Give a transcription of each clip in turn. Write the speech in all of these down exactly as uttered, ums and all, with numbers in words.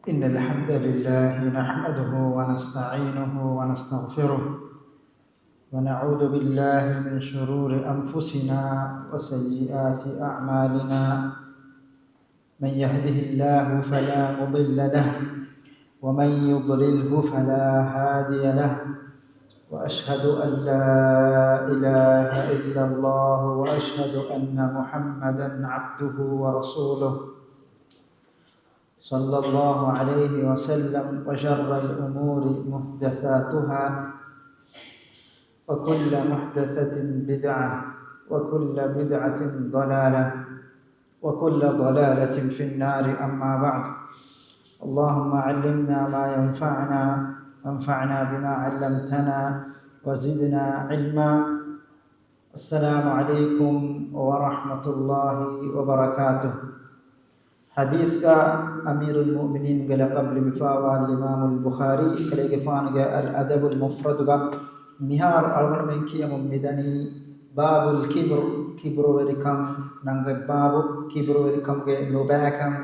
إن الحمد لله نحمده ونستعينه ونستغفره، ونعوذ بالله من شرور أنفسنا وسيئات أعمالنا. من يهده الله فلا مضل له، ومن يضلله فلا هادي له، وأشهد أن لا إله إلا الله، وأشهد أن محمدا عبده ورسوله، صلى الله عليه وسلم. وشر الأمور محدثاتها، وكل محدثة بدعة، وكل بدعة ضلالة، وكل ضلالة في النار. أما بعد، اللهم علمنا ما ينفعنا، وانفعنا بما علمتنا، وزدنا علما. السلام عليكم ورحمة الله وبركاته. ޙަދީޘްގަ އަމީރުލް މުއުމިނީންގެ ލަޤަބު ލިބިފައިވާ އިމާމުލް ބުޚާރީ އެކަލޭގެފާނުގެ އަލް އަދަބުލް މުފްރަދުގަ މިހާރު އަޅުގަނޑުމެން ކިޔަމުން މިދަނީ، باب الكبر، ކިބުރުވެރިކަން ނަންގަތް ބާބު، ކިބުރުވެރިކަމުގެ ނުބައިކަން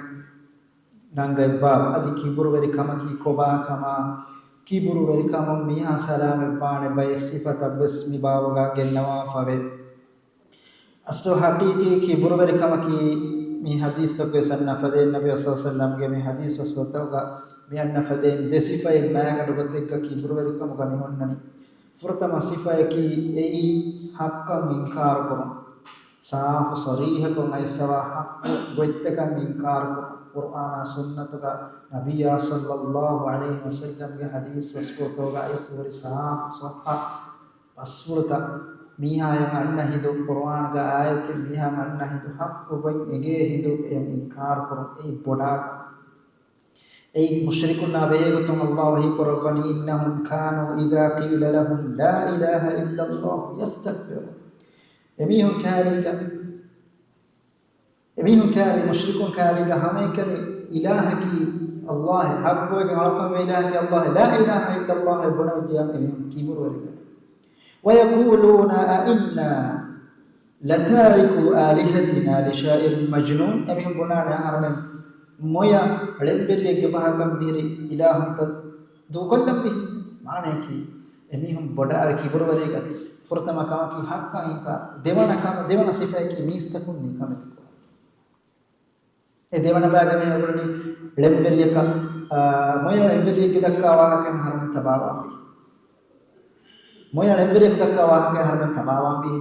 ނަންގަތް ބާބު. އަދި ކިބުރުވެރިކަމަކީ ކޮބާކަމާ، ކިބުރުވެރިކަމުން މީހާ ސަލާމަތްވާނެ ބައެއް ސިފަތައްވެސް މި ބާބުގަ ގެންނަވާފަވޭ. އަސްލު ޙަޤީޤީ ކިބުރުވެރިކަމަކީ މި ޙަދީޘްތަކުގެ ސަންނަ ފަދައިން ނަބީ ޞައްލަﷲު ޢަލައިހި ވަސައްލަމްގެ މި ޙަދީޘް ވަސްފުޅުތަކުގަ މި އަންނަ ފަދައިން ދެ ސިފައެއް މާގަނޑު ގޮތެއްގަ ކިބުރުވެރިކަމުގަ މި ހުންނަނީ. ފުރަތަމަ ސިފަޔަކީ އެއީ ޙައްޤަށް އިންކާރު ކުރުން. ސާފު ޞަރީޙަކޮށް އައިސްފަވާ ޙައްޤު ގޮތްތަކަށް އިންކާރު ކުރުން. ޤުރްއާނާ ސުންނަތުގަ ނަބިއްޔާ ޞައްލަﷲު ޢަލައިހި ވަސައްލަމްގެ ޙަދީޘް ވަސްފުޅުތަކުގަ އައިސް ހުރި ސާފު ޞައްޙަ ބަސްފުޅުތައް މީހާޔަށް އަންނަ ހިނދު، ޤުރްއާނުގެ އާޔަތެއް މީހާއަށް އަންނަ ހިނދު ޙައްޤު ގޮތް އެނގޭ ހިނދު އެޔަށް އިންކާރު ކުރުން. އެއީ ބޮޑާ ކަމެއް. އެއީ މުޝްރިކުންނާ ބެހޭގޮތުން ﷲ ވަޙީ ކުރައްވަނީ، إنهم كانوا إذا قيل لهم لا إله إلا الله يستكبرون. އެމީހުން ކާރީގަ، އެމީހުން ކާރީ، މުޝްރިކުން ކާރީގަ ހަމައެކަނި އިލާހަކީ ﷲ، ޙައްޤުވެގެން އަޅުކަންވެ އިލާހަކީ ﷲ، لا إله إلا الله ބުނެވިއްޔާ އެމީހުން ކިބުރުވެރިވެ. ويقولون أئنا لتاركو آلهتنا لشاعر مجنون. އެމީހުން ބުނާނެ އަހަރެމެން މޮޔަ ޅެންވެރިއެއްގެ ފަހަކަށް މިހިރި އިލާހުންތައް ދޫކޮށްލަން މި މާނަޔަކީ، އެމީހުން ބޮޑާވެ ކިބުރުވެރި ގަތި. ފުރަތަމަ ކަމަކީ ޙައްޤަށް އިންކާރު. ދެވަނަ ކަމަ، ދެވަނަ ސިފަޔަކީ މީސްތަކުން ނިކަމެތި ކުރުން. އެ ދެވަނަ ބައިގަ މި އުޅުނީ ޅެންވެރިޔަކަށް، އާ، މޮޔަ ޅެންވެރިއެއްގެ ދައްކާ ވާހަކައިން އަހަރެމެން ތަބާވާންވީ. މޮޔަ ޅެންވެރިޔަކު ދައްކާ ވާހަކައިން އަހަރެމެން ތަބާވާންވީ.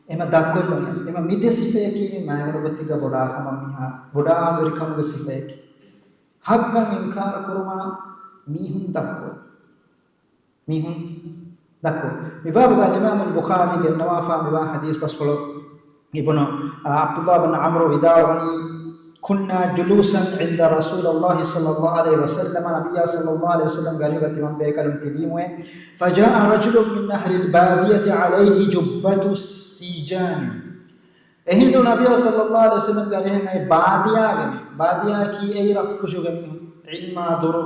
އެމަ ދައްކޮށްލުން. އެމަ މި ދެ ސިފަޔަކީ މި މާގަނޑު ގޮތެއްގަ ބޮޑާކަމަށް މީހާ، ބޮޑާވެރިކަމުގެ ސިފަޔަކީ. ޙައްޤަށް އިންކާރު ކުރުމާ މީހުން ދައްކޮ. މީހުން ދައްކޮ. މި ބާބުގަ އިމާމުލް ބުޚާރީ ގެންނަވާފާ މިވާ ޙަދީޘް ބަސްފުޅު އިބްނު، އާ، ޢަބްދުﷲ ބިން ޢަމްރު ވިދާޅުވަނީ، كنا جلوسا عند رسول الله صلى الله عليه وسلم، ނަބިއްޔާ ޞައްލަﷲު ޢަލައިހި ވަސައްލަމްގެ އަރިހުގަ ތިމަން ބޭކަލުން ތިބީމުވެ، فجاء رجل من أهل البادية عليه جبة سيجان. އެހިނދު ނަބިއްޔާ ޞައްލަﷲު ޢަލައިހި ވަސައްލަމްގެ އަރިހަށް އައި ބާދިޔާގެ މީހުން، ބާދިޔާއަކީ އެއީ ރަށްފުށުގެ މީހުން، ޢިލްމާ ދުރު،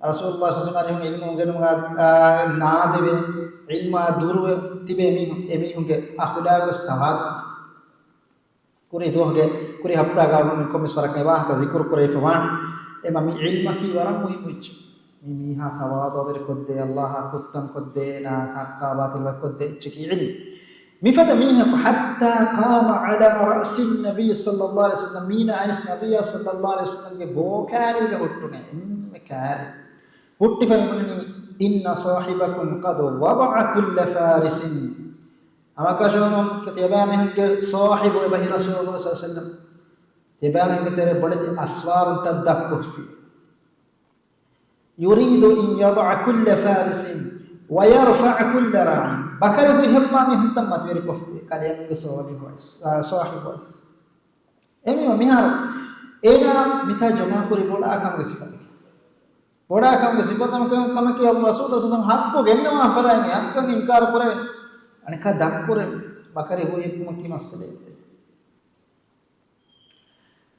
ރަސޫލުﷲ ޞައްލަﷲު ޢަލައިހި ވަސައްލަމް އަރިހުން ޢިލްމު އުނގެނުމުގަ، އާ، ނާދެވޭ، ޢިލްމާ ދުރުވެ ތިބޭ މީހުން، އެމީހުންގެ އަޚުލާގުވެސް ތަވާޟުޢު. ކުރީ ދުވަހުގެ، ކުރީ ހަފްތާގަ އަޅުގަނޑުމެން ކޮންމެސް ވަރަކަށް އެވާހަކަ ޒިކުރު ކުރެވިފަ ވާން. އެމަ މި ޢިލްމަކީ ވަރަށް މުހިއްމު އެއްޗެއް. މި މީހާ ތަވާޟުޢުވެރި ކޮށްދޭ، ﷲ އާ ކުއްތަން ކޮށްދޭ، އޭނާ ޙައްޤާ ބާޠިލް ވަކިކޮށްދޭ އެއްޗަކީ ޢިލްމު. މިފަދަ މީހަކު، حتى قام على رأس النبي صلى الله عليه وسلم، މީނަ އައިސް ނަބިއްޔާ ޞައްލަﷲު ޢަލައިހި ވަސައްލަމްގެ ބޯކާރީގަ ހުއްޓުނެ، އެންމެ ކާރި. ހުއްޓިފަ މިބުނަނީ، إن صاحبكم قد وضع كل فارس. ހަމަކަށަވަރުން ތިޔަބައިމީހުންގެ ޞާޙިބު އެބަހީ ރަސޫލުﷲ ޞައްލަﷲު ޢަލައިހި ވަސައްލަމް. ތިޔަބައިމީހުންގެ ތެރޭ ބޮޑެތި އަސްވާރުންތައް ދައްކޮށްފި. يريد أن يضع كل فارس ويرفع كل راع. ބަކަރި ހުއިހައްވާ މީހުންތައް މަތިވެރިކޮށްފި. ކަލޭމެންގެ ޞާޙިބު އައިސް، އާ، ޞާޙިބު އައިސް. އެމީ މިހާރު އޭނާ މިތާ ޖަމާކުރި ބޮޑާކަމުގެ ސިފަތަކެއް. ބޮޑާކަމުގެ ސިފަތަކަކީ ކަމަކީ ރަސޫލު ޞައްލަﷲު ޢަލައިހި ވަސައްލަމް ޙައްޤު ގެންނަވާ ފަރާތް މި ޙައްޤަށް އިންކާރު ކުރެވެން. އަނެއްކާ ދައްކުރެވެން. ބަކަރި ހުއިހައްވުމަކީ މައްސަލައެއް.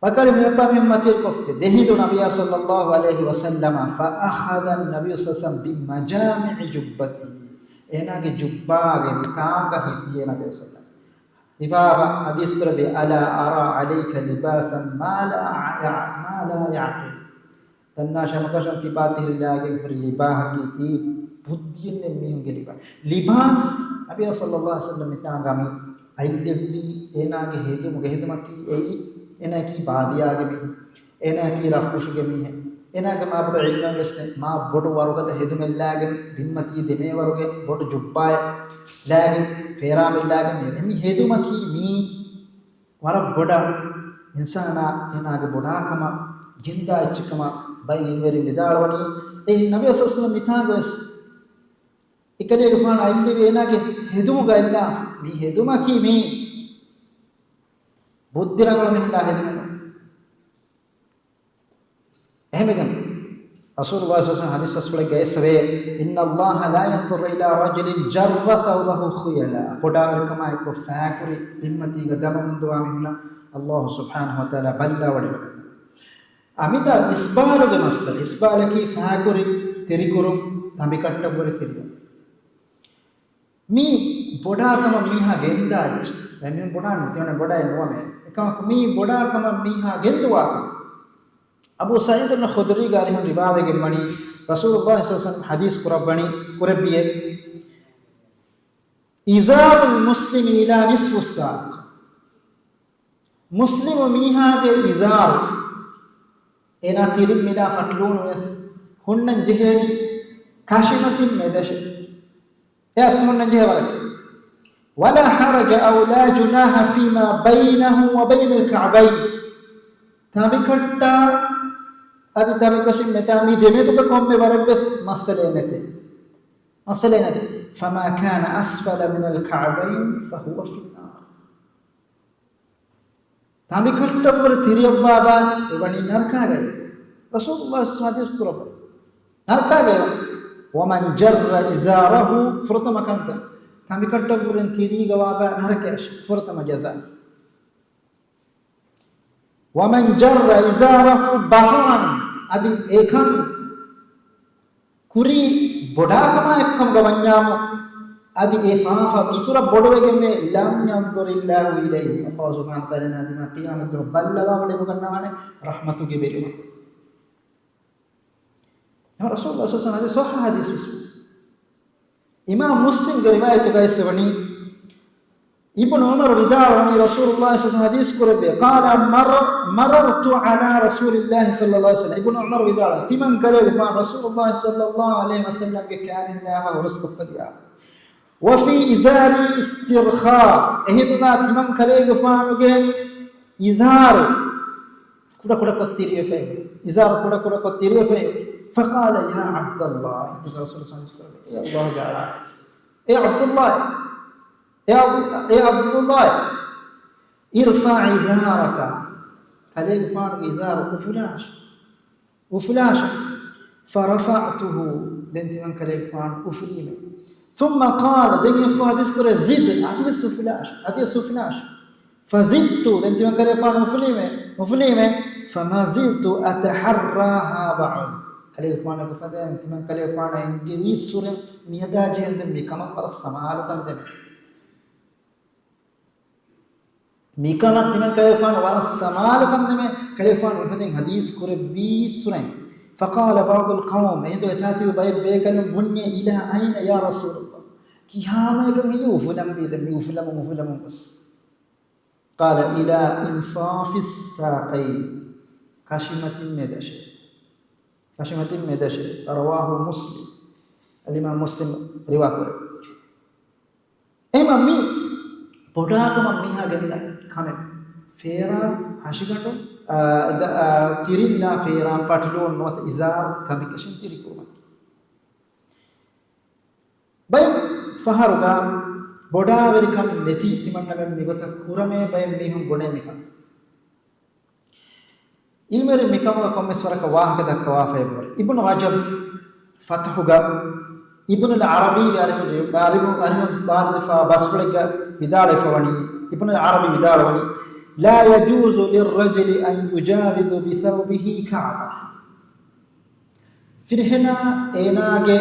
ބަކަރި ހުއިހައްވާ މީހުން މަތިވެރިކޮށްފި. ދެހިނދު ނަބިއްޔާ ޞައްލަﷲު ޢަލައިހި ވަސައްލަމަ، فأخذ النبي صلى الله عليه وسلم بمجامع جبته. އޭނާގެ ޖުއްބާގެ ނިތާމަކަށް ހިފިއޭ ނަބިއްޔާ ޞައްލަﷲު ޢަލައިހި ވަސައްލަމް. ހިފާފަ ޙަދީޘް ކުރެއްވި، ألا أرى عليك لباسا ما لا يع-، ما لا يعقل. ދަންނާށޭ ހަމަކަށަވަރުން ތިބާ ތިހިރި ލާގެން ހުރި ލިބާހަކީ ތީ ބުއްދިއެއް ނެތް މީހުންގެ ލިބާ. ލިބާސް ނަބިއްޔާ ޞައްލައްލާހު ޢަލައިހި ވަސައްލަމް މިތާނގަ މި އަތްލެއްވީ އޭނާގެ ހެދުމުގެ ހެދުމަކީ އެއީ އޭނާއަކީ ބާދިޔާގެ މީހެއް. އޭނާއަކީ ރަށްފުށުގެ މީހެއް. އޭނާގެ މާބޮޑު ޢިލްމެއް ވެސް ނެތް. މާ ބޮޑު ވަރުގަދަ ހެދުމެއް ލާގެން ބިންމަތީ ދެމޭ ވަރުގެ ބޮޑު ޖުއްބާއެއް ލާގެން ފޭރާމެއް ލާގެން މި ހެދުމަކީ މީ ވަރަށް ބޮޑަށް އިންސާނާ އޭނާގެ ބޮޑާކަމަށް ގެންދާ އެއްޗެއްކަމަށް ބައެއް އިލްމުވެރިން ވިދާޅުވަނީ. އެ ނަބިއްޔާ ޞައްލައްލާހު ޢަލައިހި ވަސައްލަމް މިތާނގަ ވެސް އެކަލޭގެފާނު އަތްލެވި އޭނާގެ ހެދުމުގަ އެއްލާ މި ހެދުމަކީ މީ ބުއްދި ރަނގަޅު މީހުން ލާ ހެދުމެއް ނޫން. އެހެންވެގެން ރަސޫލުﷲ ޞައްލައްލާހު ޢަލައިހި ވަސައްލަމް ޙަދީޘް ފަސްފުޅެއްގަ އެއްސެވޭ، إن الله لا ينظر إلى رجل جر ثوبه خيلاء. ބޮޑާވެރިކަމާއެކު ފައިކުރި ބިންމަތީގަ ދަމަ އުނދުވާ މީހުންނަށް ﷲ ސުބްޙާނަހޫ ވަތަޢާލާ ބައްލަވާ ވަޑައިގަންނަވާ. އަ، މިތާ އިސްބާލުގެ މައްސަލަ، އިސްބާލަކީ ފައިކުރި ތިރިކުރުން، ތަނބިކައްޓަށްވުރެ ތިރިކުރުން. މީ ބޮޑާކަމަށް މީހާ ގެންދާ އެއްޗެއް. މި ބޮޑާ ނުތިވަނެ ބޮޑާއެއް ނުވަމޭ. އެކަމަކު މީ ބޮޑާކަމަށް މީހާ ގެންދުވާކަމަށް. އަބޫ ސަޢީދު އަލްޚުދްރީގެ އަރިހުން ރިވާވެގެން ވަނީ، ރަސޫލުﷲ ޞައްލައްލާހު ޢަލައިހި ވަސައްލަމް ޙަދީޘް ކުރައްވަނީ، ކުރެއްވިއޭ، إزار المسلم إلى نصف الساق. މުސްލިމު މީހާގެ އިޒާރު، އޭނާ ތިރިން މިލާ ފަޓުލޫނު ވެސް ހުންނަން ޖެހޭނީ ކަށިމަތިން މެދަށެއް. އެއަސް ހުންނަން ޖެހޭ ވަރަކަށް. ولا حرج أو لا جناح فيما بينه وبين الكعبين. ތަނބިކައްޓާ އަދި ތަނބިކަށިން މެތާ މި ދެމެދުގަ ކޮންމެ ވަރެއް ވެސް މައްސަލައެއް ނެތޭ. މައްސަލައެއް ނެތޭ. فما كان أسفل من الكعبين فهو في النار. ތަނބިކައްޓަށްވުރެ ތިރިއަށްވާ ބާ އެވަނީ ނަރަކާގައި. ރަސޫލުﷲ ޙަދީޘް ކުރައްވަ. ނަރަކާގައި ވަނީ. ومن جر إزاره، ފުރަތަމަ ކަންތައް. ތަނބިކައްޓަށްވުރެން ތިރީގަ ވާ ބާ ނަރަކަޔަށް. ފުރަތަމަ ޖަޒާ. ومن جر إزاره بطرا، އަދި އެކަން ކުރީ ބޮޑާކަމާ އެއްކަމުގަ ވަންޏާމު، އަދި އެ ފާފަ އިތުރަށް ބޮޑުވެގެންވޭ، لم ينظر الله إليه، ﷲ ސުބްޙާނަހޫ ވަތަޢާލާ އޭނާ ދިމާ ޤިޔާމަތްދުވަހު ބައްލަވާ ވަޑައިނުގަންނަވާނެ ރަޙްމަތުގެ ބެލުމަކުން. ރަސޫލުﷲ ޞައްލައްލާހު ޢަލައިހި ވަސައްލަމް ޙަދީޘް، ޞައްޙަ ޙަދީޘް ވެސް. އިމާމް މުސްލިމްގެ ރިވާޔަތުގައި އެއްސެވަނީ، އިބްނު ޢުމަރު ވިދާޅުވަނީ، ރަސޫލުﷲ ޞައްލައްލާހު ޢަލައިހި ވަސައްލަމް ޙަދީޘް ކުރެއްވި، قال، مر، مررت على رسول الله صلى الله عليه وسلم. އިބްނު ޢުމަރު ވިދާޅުވަނީ، ތިމަން ކަލޭގެފާނު ރަސޫލުﷲ ޞައްލައްލާހު ޢަލައިހި ވަސައްލަމްގެ ކާރިން ލާފަ ހުރަސްކޮށްފަ ދިޔާ. وفي إزاري استرخاء. އެހިނދުގަ ތިމަން ކަލޭގެފާނުގެ އިޒާރު ކުޑަކުޑަކޮށް ތިރިވެފައި. އިޒާރު ކުޑަކުޑަކޮށް ތިރިވެފައި. فقال، يا عبد الله. އެހިނދުގަ ރަސޫލު ޞައްލައްލާހު ޢަލައިހި ވަސައްލަމް، އޭ ﷲގެ އަޅާ. އޭ ޢަބްދުﷲ. އޭ ޢަބް، އޭ ޢަބްދުﷲ. ارفع إزارك. ކަލޭގެފާނުގެ އިޒާރު އުފުލާށޭ. އުފުލާށޭ. فرفعته، ދެން ތިމަން ކަލޭގެފާނު އުފުލީމޭ. ثم قال، ދެން އެއަށްފަހު ޙަދީޘް ކުރޭ، زد، އަދިވެސް އުފުލާށޭ، އަދިވެސް އުފުލާށޭ. فزدت، ދެން ތިމަން ކަލޭގެފާނު އުފުލީމޭ، އުފުލީމޭ. فما زلت أتحراها بعد. ކަލޭގެފާނު އެކަފަދައިން ތިމަން ކަލޭގެފާނު އެނގެވީއްސުރެން މިއަދާ ޖެހެން ދެން މިކަމަށް ވަރަށް ސަމާލުކަން ދެމޭ. މިކަމަށް ތިމަން ކަލޭގެފާނު ވަރަށް ސަމާލުކަން ދެމޭ، ކަލޭގެފާނު އެފަދައިން ޙަދީޘް ކުރެއްވީއްސުރެން. فقال بعض القوم، އެހިނދު އެތާ ތިބި ބައެއް ބޭކަލުން ބުންޏޭ، إلى أين يا رسول الله؟ ކިހާމަޔަކަށް ހެއްޔޭ އުފުލަންވީ ދެން މި އުފުލަމުން އުފުލަމުން ގޮސް؟ قال إلى إنصاف الساقين، ކަށިމަތިން މެދަށޭ. ކަށިމަތިން މެދަށޭ. رواه مسلم، އަލްއިމާމް މުސްލިމް ރިވާކުރޭ. އެހެންވީމަ މި ބޮޑާކަމަށް މީހާ ގެންދާ ކަމެއް ފޭރާ ހަށިގަނޑު، އާ، ދަ-، އާ، ތިރިންނާ ފޭރާ ފަޓިލޫން ނުވަތަ އިޒާރު ތަނބިކަށިން ތިރިކުރުމަކީ. ބައެއް ފަހަރުގަ ބޮޑާވެރިކަން ނެތި ތިމަންނަމެން މިގޮތަށް ކުރަމޭ ބައެއް މީހުން ބުނޭ މިކަން. ޢިލްމުވެރިން މިކަމުގަ ކޮންމެސް ވަރަކަށް ވާހަކަ ދައްކަވާފައި އެބަހުރި. އިބްނު ރަޖަބް ފަތުޙުގަ، އިބްނުލް ޢަރަބީގެ އަރިހުން، އަރިހުން، އަރިހުން ބާރުދެފާ ބަސްފުޅެއްގަ ވިދާޅުވެފަވަނީ، އިބްނުލް ޢަރަބީ ވިދާޅުވަނީ، لا يجوز للرجل أن يجاوز بثوبه الكعبة. ފިރިހެނާ އޭނާގެ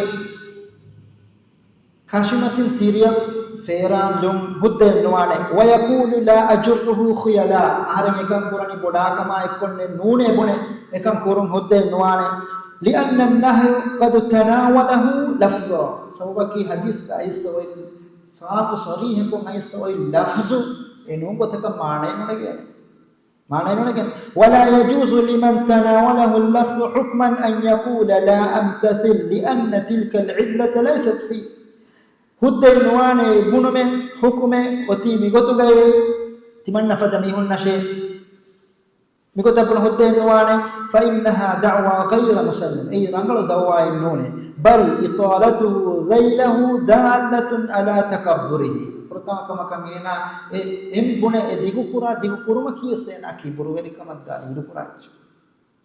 ކަށިމަތިން ތިރިއަށް ފޭރާންލުން ހުއްދައެއް ނުވާނެ. ويقول لا أجره خيلاء، އަހަރެން އެކަން ކުރަނީ ބޮޑާކަމާ އެއްކޮށް ނޫނޭ ބުނެ އެކަން ކުރުން ހުއްދައެއް ނުވާނެ. لأن النهي قد تناوله لفظا، ސަބަބަކީ ޙަދީޘްގަ އައިސް އޮތް ސާފު ޞަރީޙަކޮށް އައިސް އޮތް ލަފްޒު އެ ނޫން ގޮތަކަށް މާނައެއް ނުނެގޭނެ. މާނައެއް ނުނެގޭނެ. ولا يجوز لمن تناوله اللفظ حكما أن يقول لا أمتثل لأن تلك العلة ليست فيه. ހުއްދައެއް ނުވާނެ ބުނުމެއް ޙުކުމެއް އޮތީ މިގޮތުގައޭ، ތިމަންނަ ފަދަ މީހުންނަށޭ. މިގޮތަށް ބުނު ހުއްދައެއް ނުވާނެ. فإنها دعوى غير مسلم. އެއީ ރަނގަޅު ދައުވާއެއް ނޫނޭ. بل إطالته ذيله دالة على تكبره. ފުރަތަމަ ކަމަކަށް އޭނާ އެ އެން ބުނެ އެ ދިގުކުރާ، ދިގުކުރުމަކީ ވެސް އޭނާ ކިބުރުވެރިކަމަށްދާ އިރުކުރާ އެއްޗެއް.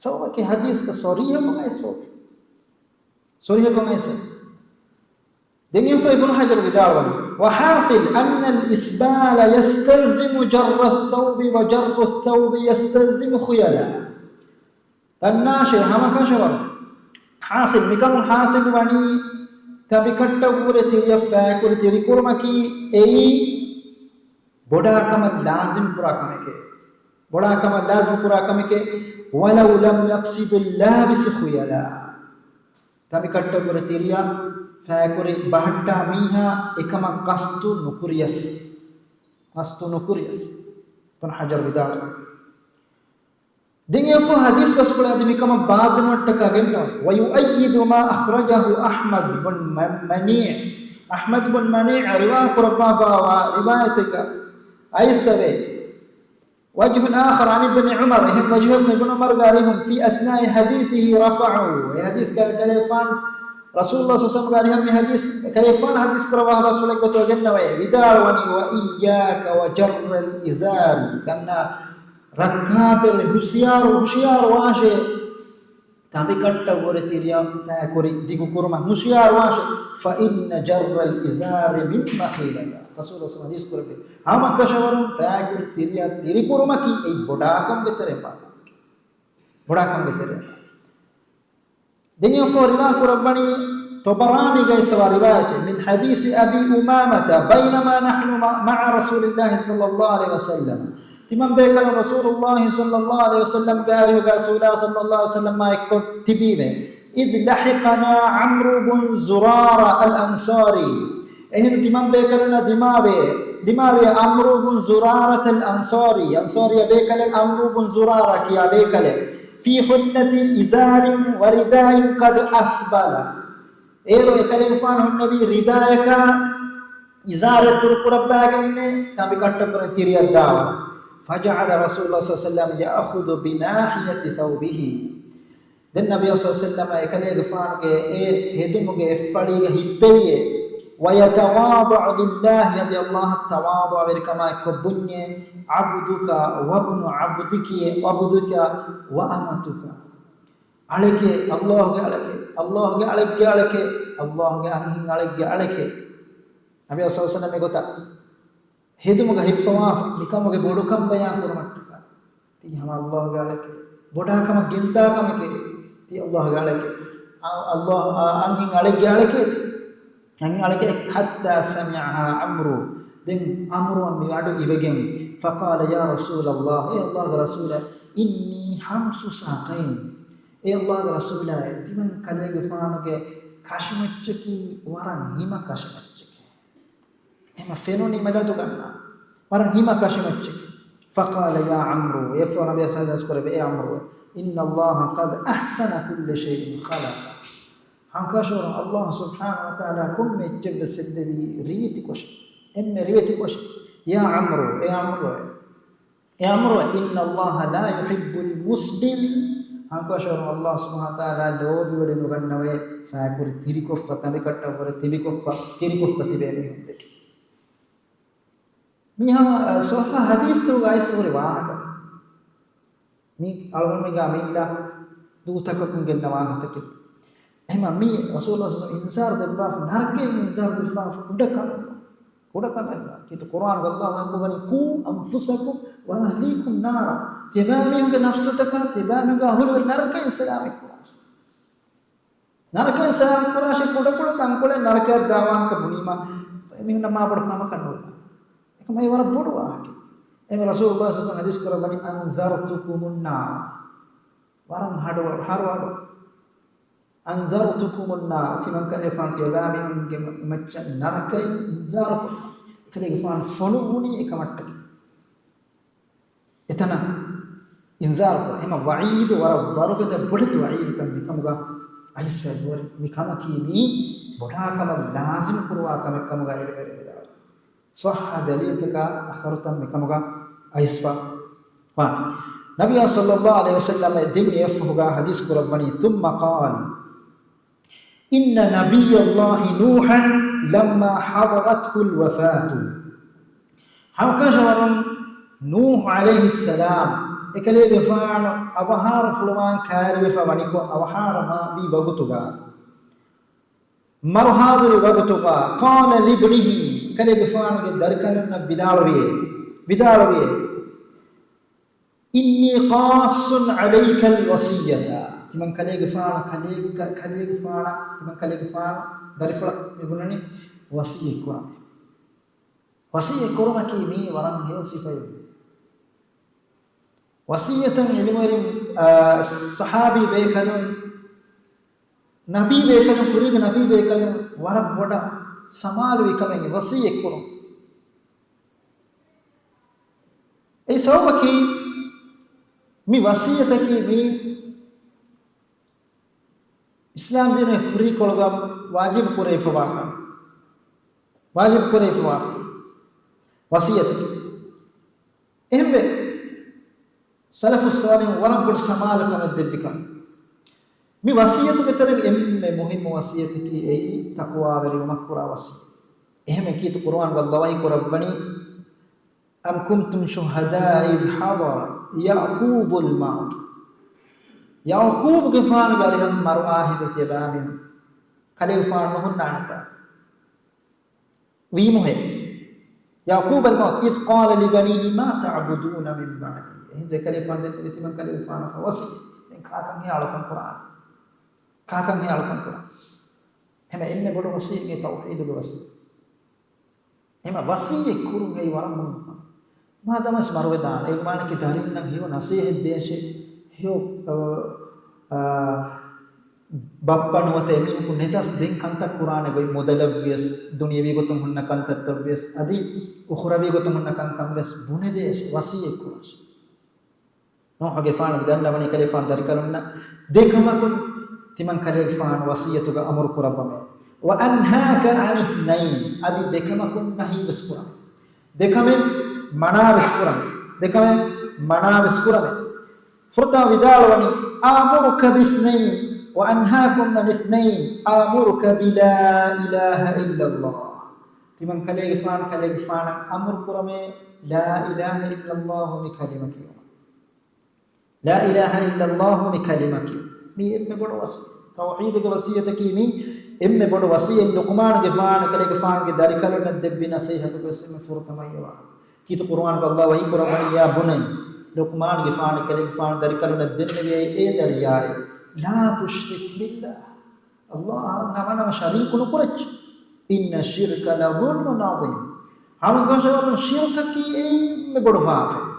ސަބަބަކީ ޙަދީޘްގަ ޞަރީޙަކޮށް އައިސް އޮތީ. ޞަރީޙަކޮށް އައިސް. ދެން އެއަށްފަހު އިބްނު ޙަޖަރު ވިދާޅުވަނީ، وحاصل أن الإسبال يستلزم جر الثوب وجر الثوب يستلزم خيلاء. ދަންނާށޭ ހަމަކަށަވަރު. ޙާޞިލް، މިކަމުން ޙާޞިލް ވަނީ، ތަނބިކައްޓަށްވުރެ ތިރިއަށް ފައިކުރި ތިރިކުރުމަކީ އެއީ ބޮޑާކަމަށް ލާޒިމް ކުރާ ކަމެކޭ. ބޮޑާކަމަށް ލާޒިމް ކުރާ ކަމެކޭ. ولو لم يقصد اللابس خيلاء. ތަނބިކައްޓަށްވުރެ ތިރިއަށް ފައިކުރި ބަހައްޓާ މީހާ އެކަމަށް ޤަޞްދު ނުކުރިޔަސް، ޤަޞްދު ނުކުރިޔަސް. އިބްނު ޙަޖަރު ވިދާޅުވި. ދެން އެއަށްފަހު ޙަދީޘް ބަސްފުޅާ އަދި މިކަމަށް ބާއްދަލުވުމަށްޓަކާ ގެންނަވަނީ، ويؤيد ما أخرجه أحمد بن م-، منيع. އަޙްމަދު ބުން މަނީޢަށް ރިވާ ކުރައްވާފައިވާ ރިވާޔަތެއްގަ އައިސްވޭ. وجه آخر عن ابن عمر، އެހެން ވަޖުހަކުން އިބްނު ޢުމަރުގެ އަރިހުން، في أثناء حديثه رفعه، އެ ޙަދީޘްގަ އެކަލޭގެފާނު، ރަސޫލުﷲ ޞައްލަﷲު ޢަލައިހި ވަސައްލަމްގެ އަރިހަށް މި ޙަދީޘް، އެކަލޭގެފާނު ޙަދީޘް ކުރައްވާ ބަސްފުޅެއް ގޮތުގަ ގެންނަވައޭ، ވިދާޅުވަނީ، وإياك وجر الإزار، ދަންނާ ރައްކާތެރި ހުޝިޔާރު، ހުޝިޔާރު ވާށޭ. ތަނބިކައްޓަށްވުރެ ތިރިއަށް ފައިކުރި ދިގުކުރުމަށް ހުޝިޔާރުވާށޭ. فإن جر الإزار من مخيلة. ރަސޫލު ޞައްލަﷲު ޢަލައިހި ވަސައްލަމް ޙަދީޘް ކުރެއްވި، ހަމަކަށަވަރުން ފައިކުރި ތިރިއަށް ތިރިކުރުމަކީ އެއީ ބޮޑާކަމުގެ ތެރެއިން ވާ ކަމެކޭ. ބޮޑާކަމުގެ ތެރެއިން. ދެން އެއަށްފަހު ރިވާ ކުރައްވަނީ ޠަބަރާނީގައި އައިސްވާ ރިވާޔަތެއް، من حديث أبي أمامة، بينما نحن مع، مع رسول الله صلى الله عليه وسلم. ތިމަން ބޭކަލުން ރަސޫލުﷲ ޞައްލަﷲު ޢަލައިހި ވަސައްލަމްގެ އަރިހުގަ ރަސޫލާ ޞައްލަﷲު ޢަލައިހި ވަސައްލަމާ އެއްކޮށް ތިބީމޭ. إذ لحقنا عمرو بن زرارة الأنصاري. އެހެން ތިމަން ބޭކަލުންނާ ދިމާވޭ، ދިމާވޭ ޢަމްރޫ ބުން ޒުރާރަތަލް އަންޞާރީ، އަންޞާރީ ބޭކަލެއް ޢަމްރޫ ބުން ޒުރާރާ ކިޔާ ބޭކަލެއް. في حلة إزار ورداء قد أسبل. އޭރު އެކަލޭގެފާނު ހުންނެވީ ރިދާޔަކާ އިޒާރެއް ތުރުކުރައްވާގެންނޭ ތަނބިކައްޓަށްވުރެ ތިރިއަށް ދާވަރު. فجعل رسول الله صلى الله عليه وسلم يأخذ بناحية ثوبه. ދެން ނަބިއްޔާ ޞައްލަﷲު ޢަލައިހި ވަސައްލަމަ އެކަލޭގެފާނުގެ އެ ހެދުމުގެ އެއްފަޅީގަ ހިއްޕެވިއޭ. ويتواضع لله، އަދި ﷲ އަށް ތަވާޟުޢަވެރިކަމާ އެއްކޮށް ބުންޏޭ، عبدك وابن عبدك، عبدك وأمتك. އަޅެކޭ، ﷲގެ އަޅެކޭ، ﷲގެ އަޅެއްގެ އަޅެކޭ، ﷲގެ އަންހެން އަޅެއްގެ އަޅެކޭ. ނަބިއްޔާ ޞައްލަﷲު ޢަލައިހި ވަސައްލަމަ އެގޮތަށް ހެދުމުގަ ހިއްޕަވާފަ، މިކަމުގެ ބޮޑުކަން ބަޔާން ކުރުމަށްޓަކާ. ތީ ހަމަ ﷲގެ އަޅެކޭ. ބޮޑާކަމަށް ގެންދާ ކަމެކޭ. ތީ ﷲގެ އަޅެކޭ. އަ-، ﷲ، އަ-، އަންހެން އަޅެއްގެ އަޅެކޭ ތީ. އަންހެން އަޅެކޭ. حتى سمعها عمرو. ދެން ޢަމްރުއަށް މި އަޑު އިވެގެން. فقال يا رسول الله، އޭ ﷲގެ ރަސޫލާ، إني حمص ساقين. އޭ ﷲގެ ރަސޫލާއޭ، ތިމަން ކަލޭގެފާނުގެ ކަށިމައްޗަކީ ވަރަށް ހިމަ ކަށިމައްޗެކޭ. ހަމަ ފެނުނީ މެލަދު ގަންނާ. ވަރަށް ހިމަ ކަށިމައްޗެކޭ. فقال يا عمرو، އެއަށްފަހު ނަބިއްޔާ ޞައްލަﷲު ޢަލައިހި ވަސައްލަމަ އޭ ޢަމްރުއޭ، إن الله قد أحسن كل شيء خلقه. ހަނގުކަށަވަރުން ﷲ ސުބްޙާނަހޫ ވަތަޢާލާ ކޮންމެ އެއްޗެއްވެސް ހެއްދެވީ ރީތިކޮށެއް. އެންމެ ރިވެތިކޮށެއް. يا عمرو، އޭ ޢަމްރުއޭ. އޭ ޢަމްރުއޭ، إن الله لا يحب المسبل. ހަނގުކަށަވަރުން ﷲ ސުބްޙާނަހޫ ވަތަޢާލާ ލޯބިވެޑި ނުގަންނަވައޭ ފައިކުރި ތިރިކޮށްފަ، ތަނބިކައްޓަށްވުރެ ތިބިކޮށްފަ، ތިރިކޮށްފަ ތިބޭ މީހުން ދެކެ. މި ހަމަ، އަ، ޞައްޙަ ޙަދީޘްތަކުގައި އައިސް ހުރި ވާހަކަ. މި އަޅުގަނޑުމެންގާ މި އިންނަ ދޫތަކަކުން ގެންނަ ވާހަކަތަކެއް. އެހެންމަ މި ރަސޫލުﷲ ޞައްލަﷲު ޢަލައިހި ވަސައްލަމަ އިންޒާރު ދެއްވާފަ، ނަރަކައިން އިންޒާރު ދެއްވާފަ، ކުޑަކަމެއް ނޫން. ކީރިތި ޤުރްއާނުގަ ﷲ ވަޙީކުރައްވަނީ، قوا أنفسكم وأهليكم نارا. ތިޔަބައިމީހުންގެ ނަފްސުތަކާ، ތިޔަބައިމީހުންގެ އަހުލުވެރި ނަރަކައިން ސަލާމަތްކުރާށޭ. ނަރަކައިން ސަލާމަތްކުރާށޭ. ކުޑަކުޑަ ތަންކޮޅެއް ނަރަކަޔަށް ދާ ވާހަކަ ބުނީމަ، އެމީހުންނަށް މާ ބޮޑު ކަމަކަށް ނުވެދާނެ. އެކަމަ އެ ވަރަށް ބޮޑު ވާހަކަ. އެހެން ރަސޫލުﷲ ޞައްލަﷲު ޢަލައިހި ވަސައްލަމަ ޙަދީޘް ކުރައްވަނީ، "أنذرتكم النار." ވަރަށް ހަޑު، ހަރު ހަޑު. "أنذرتكم النار." ތިމަންކަލޭގެފާނު ކިޔަވާ މީހުންގެ މައްޗަށް ނަރަކައިން އިންޒާރު ކުރުން. އެކަލޭގެފާނު ފޮނުއްވުނީ އެކަމަށްޓަކައި. އެތަނަށް އިންޒާރު ކުރޭ. އެހެން ވަޢީދު ވަރަށް ވަރުގަދަ ބޮޑެތި ވަޢީދުތައް މިކަމުގަ އައިސްފައި ނުވަރި. މި ކަމަކީ މީ ބޮޑާ ކަމަށް ލާޒިމް ކުރުވާ ކަމެއް ކަމުގަ އެޅިވަރެއް ވިދާޅުވި. ޞައްޙަ ދަލީލުތަކާ އަސަރުތައް މިކަމުގަ އައިސްފަ ވާތީ. ނަބިއްޔާ ޞައްލަﷲު ޢަލައިހި ވަސައްލަމަ ދެން އެއަށްފަހުގަ ޙަދީޘް ކުރައްވަނީ، ثم قال، إن نبي الله نوحا لما حضرته الوفاة. ހަމަކަށަވަރުން ނޫޙު ޢަލައިހިއްސަލާމް އެކަލޭގެފާނު އަވަހާރަފުޅުވާން ކައިރިވެފަ ވަނިކޮށް، އަވަހާރަ މާ ވީ ވަގުތުގަ، މަރު ޙާޟިރު ވަގުތުގަ، قال لابنه، އެކަލޭގެފާނުގެ ދަރިކަލުންނަށް ވިދާޅުވިއޭ، ވިދާޅުވިއޭ، إني قاص عليك الوصية. ތިމަން ކަލޭގެފާނަށް، ކަލޭ-، ކަ-، ކަލޭގެފާނަށް، ތިމަން ކަލޭގެފާނު ދަރިފުޅަށް މި ބުނަނީ ވަޞިއްޔަތް ކުރަން. ވަޞިއްޔަތް ކުރުމަކީ މީ ވަރަށް ހެޔޮ ސިފައެއް. ވަޞިއްޔަތަށް ޢިލްމުވެރިން، އާ، ޞަޙާބީ ބޭކަލުން، ނަބީ ބޭކަލުން، ކުރީގެ ނަބީ ބޭކަލުން ވަރަށް ބޮޑަށް ސަމާލުވި ކަމެއް ވަޞިއްޔަތް ކުރުން. އެ ސަބަބަކީ މި ވަޞިއްޔަތަކީ މީ އިސްލާމް ދީނުގެ ކުރީކޮޅުގަ ވާޖިބު ކުރެވިފަވާ ކަމެއް. ވާޖިބު ކުރެވިފަވާ ވަޞިއްޔަތަކީ. އެހެންވެ، ސަލަފުއް ޞާލިޙު ވަރަށް ބޮޑު ސަމާލުކަމެއް ދެއްވި ކަމެއް. މި ވަޞިއްޔަތުގެ ތެރޭގަ އެންމެ މުހިއްމު ވަޞިއްޔަތަކީ އެއީ ތަޤްވާވެރިވުމަށް ކުރާ ވަޞިއްޔަތު. އެހެން އެކީތު ޤުރުއާން ވައްލަވަހި ކުރައްވަނީ، أم كنتم شهداء إذ حضر يعقوب الموت. ޔަޢުޤޫބުގެފާނުގެ އަރިހަށް މަރު އާހިދު ތިޔަބައިމީހުން ކަލޭގެފާނު ނުހުންނާނެތާ؟ ވީމުހޭ. يعقوب الموت إذ قال لبنيه ما تعبدون من بعدي. އެހިނދު އެކަލޭގެފާނު ދެންނެވި ތިމަން ކަލޭގެފާނަށް ވަޞިއްޔަތް. ދެން ކާކަށް ހެޔޮ އަޅުކަން ކުރާނީ؟ ކާކަށް ހެޔޮ އަޅުކަން ކުރާނީ؟ ހަމަ އެންމެ ބޮޑު ވަޞިއްޔަތް ތައުޙީދުގެ ވަޞިއްޔަތް. ހަމަ ވަޞިއްޔަތް ކުރުން އެއީ ވަރަށް މުހިންމު ކަމެއް. މާދަމަސް މަރުވެދާނެ. އޭގެ މާނައަކީ ދަރިންނަށް ހެޔޮ ނަސޭހަތް ދޭށޭ، ހެޔޮ، އަ، އަ، ބައްޕަ ނުވަތަ އެމީހަކު ނެތަސް ދެން ކަންތައް ކުރާނެ ގޮތް، މުދަލަށްވިޔަސް، ދުނިޔަވީ ގޮތުން ހުންނަ ކަންތައްތައްވިޔަސް، އަދި އުޚުރަވީ ގޮތުން ހުންނަ ކަންކަންވެސް ބުނެދޭށޭ، ވަޞިއްޔަތް ކުރާށޭ. ނޫޙުގެފާނު މި ދަންނަވަނީ ކަލޭގެފާނު ދަރިކަލުންނަށް ދެކަމަކުން ތިމަން ކަލޭގެފާނު ވަޞިއްޔަތުގަ އަމުރު ކުރައްވަމޭ. وأنهاك عن اثنين، އަދި ދެކަމަކުން ނަހީވެސް ކުރަމޭ. ދެކަމެއް މަނާވެސް ކުރަމޭ. ދެކަމެއް މަނާވެސް ކުރަމޭ. ފުރަތަމަ ވިދާޅުވަނީ، آمرك باثنين وأنهاكم عن اثنين، آمرك بلا إله إلا الله. ތިމަން ކަލޭގެފާނު ކަލޭގެފާނަށް އަމުރު ކުރަމޭ، لا إله إلا الله މި ކަލިމަ ކިޔުމަށް. لا إله إلا الله މި ކަލިމަ ކިޔުން. މީ އެންމެ ބޮޑު ވަޞިއްޔަތް. ތައުޙީދުގެ ވަޞިއްޔަތަކީ މީ އެންމެ ބޮޑު ވަޞިއްޔަތް. ލުޤްމާނުގެފާނު ކަލޭގެފާނުގެ ދަރިކަލުންނަށް ދެއްވި ނަޞޭޙަތުގެ އެންމެ ފުރަތަމަ އެއް ވާހަކަ. ކީރިތި ޤުރުއާނުގަ ﷲ ވަޙީ ކުރައްވަނީ، يا بني، ލުޤްމާނުގެފާނު ކަލޭގެފާނު ދަރިކަލުންނަށް ދެންނެވި އޭ ދަރިޔާއޭ، لا تشرك بالله، ﷲ އަށް ނަމަނަމަ ޝަރީކު ނުކުރައްޗޭ. إن الشرك لظلم عظيم. ހަމަކަށަވަރުން ޝިރްކަކީ އެންމެ ބޮޑު ފާފައެއް.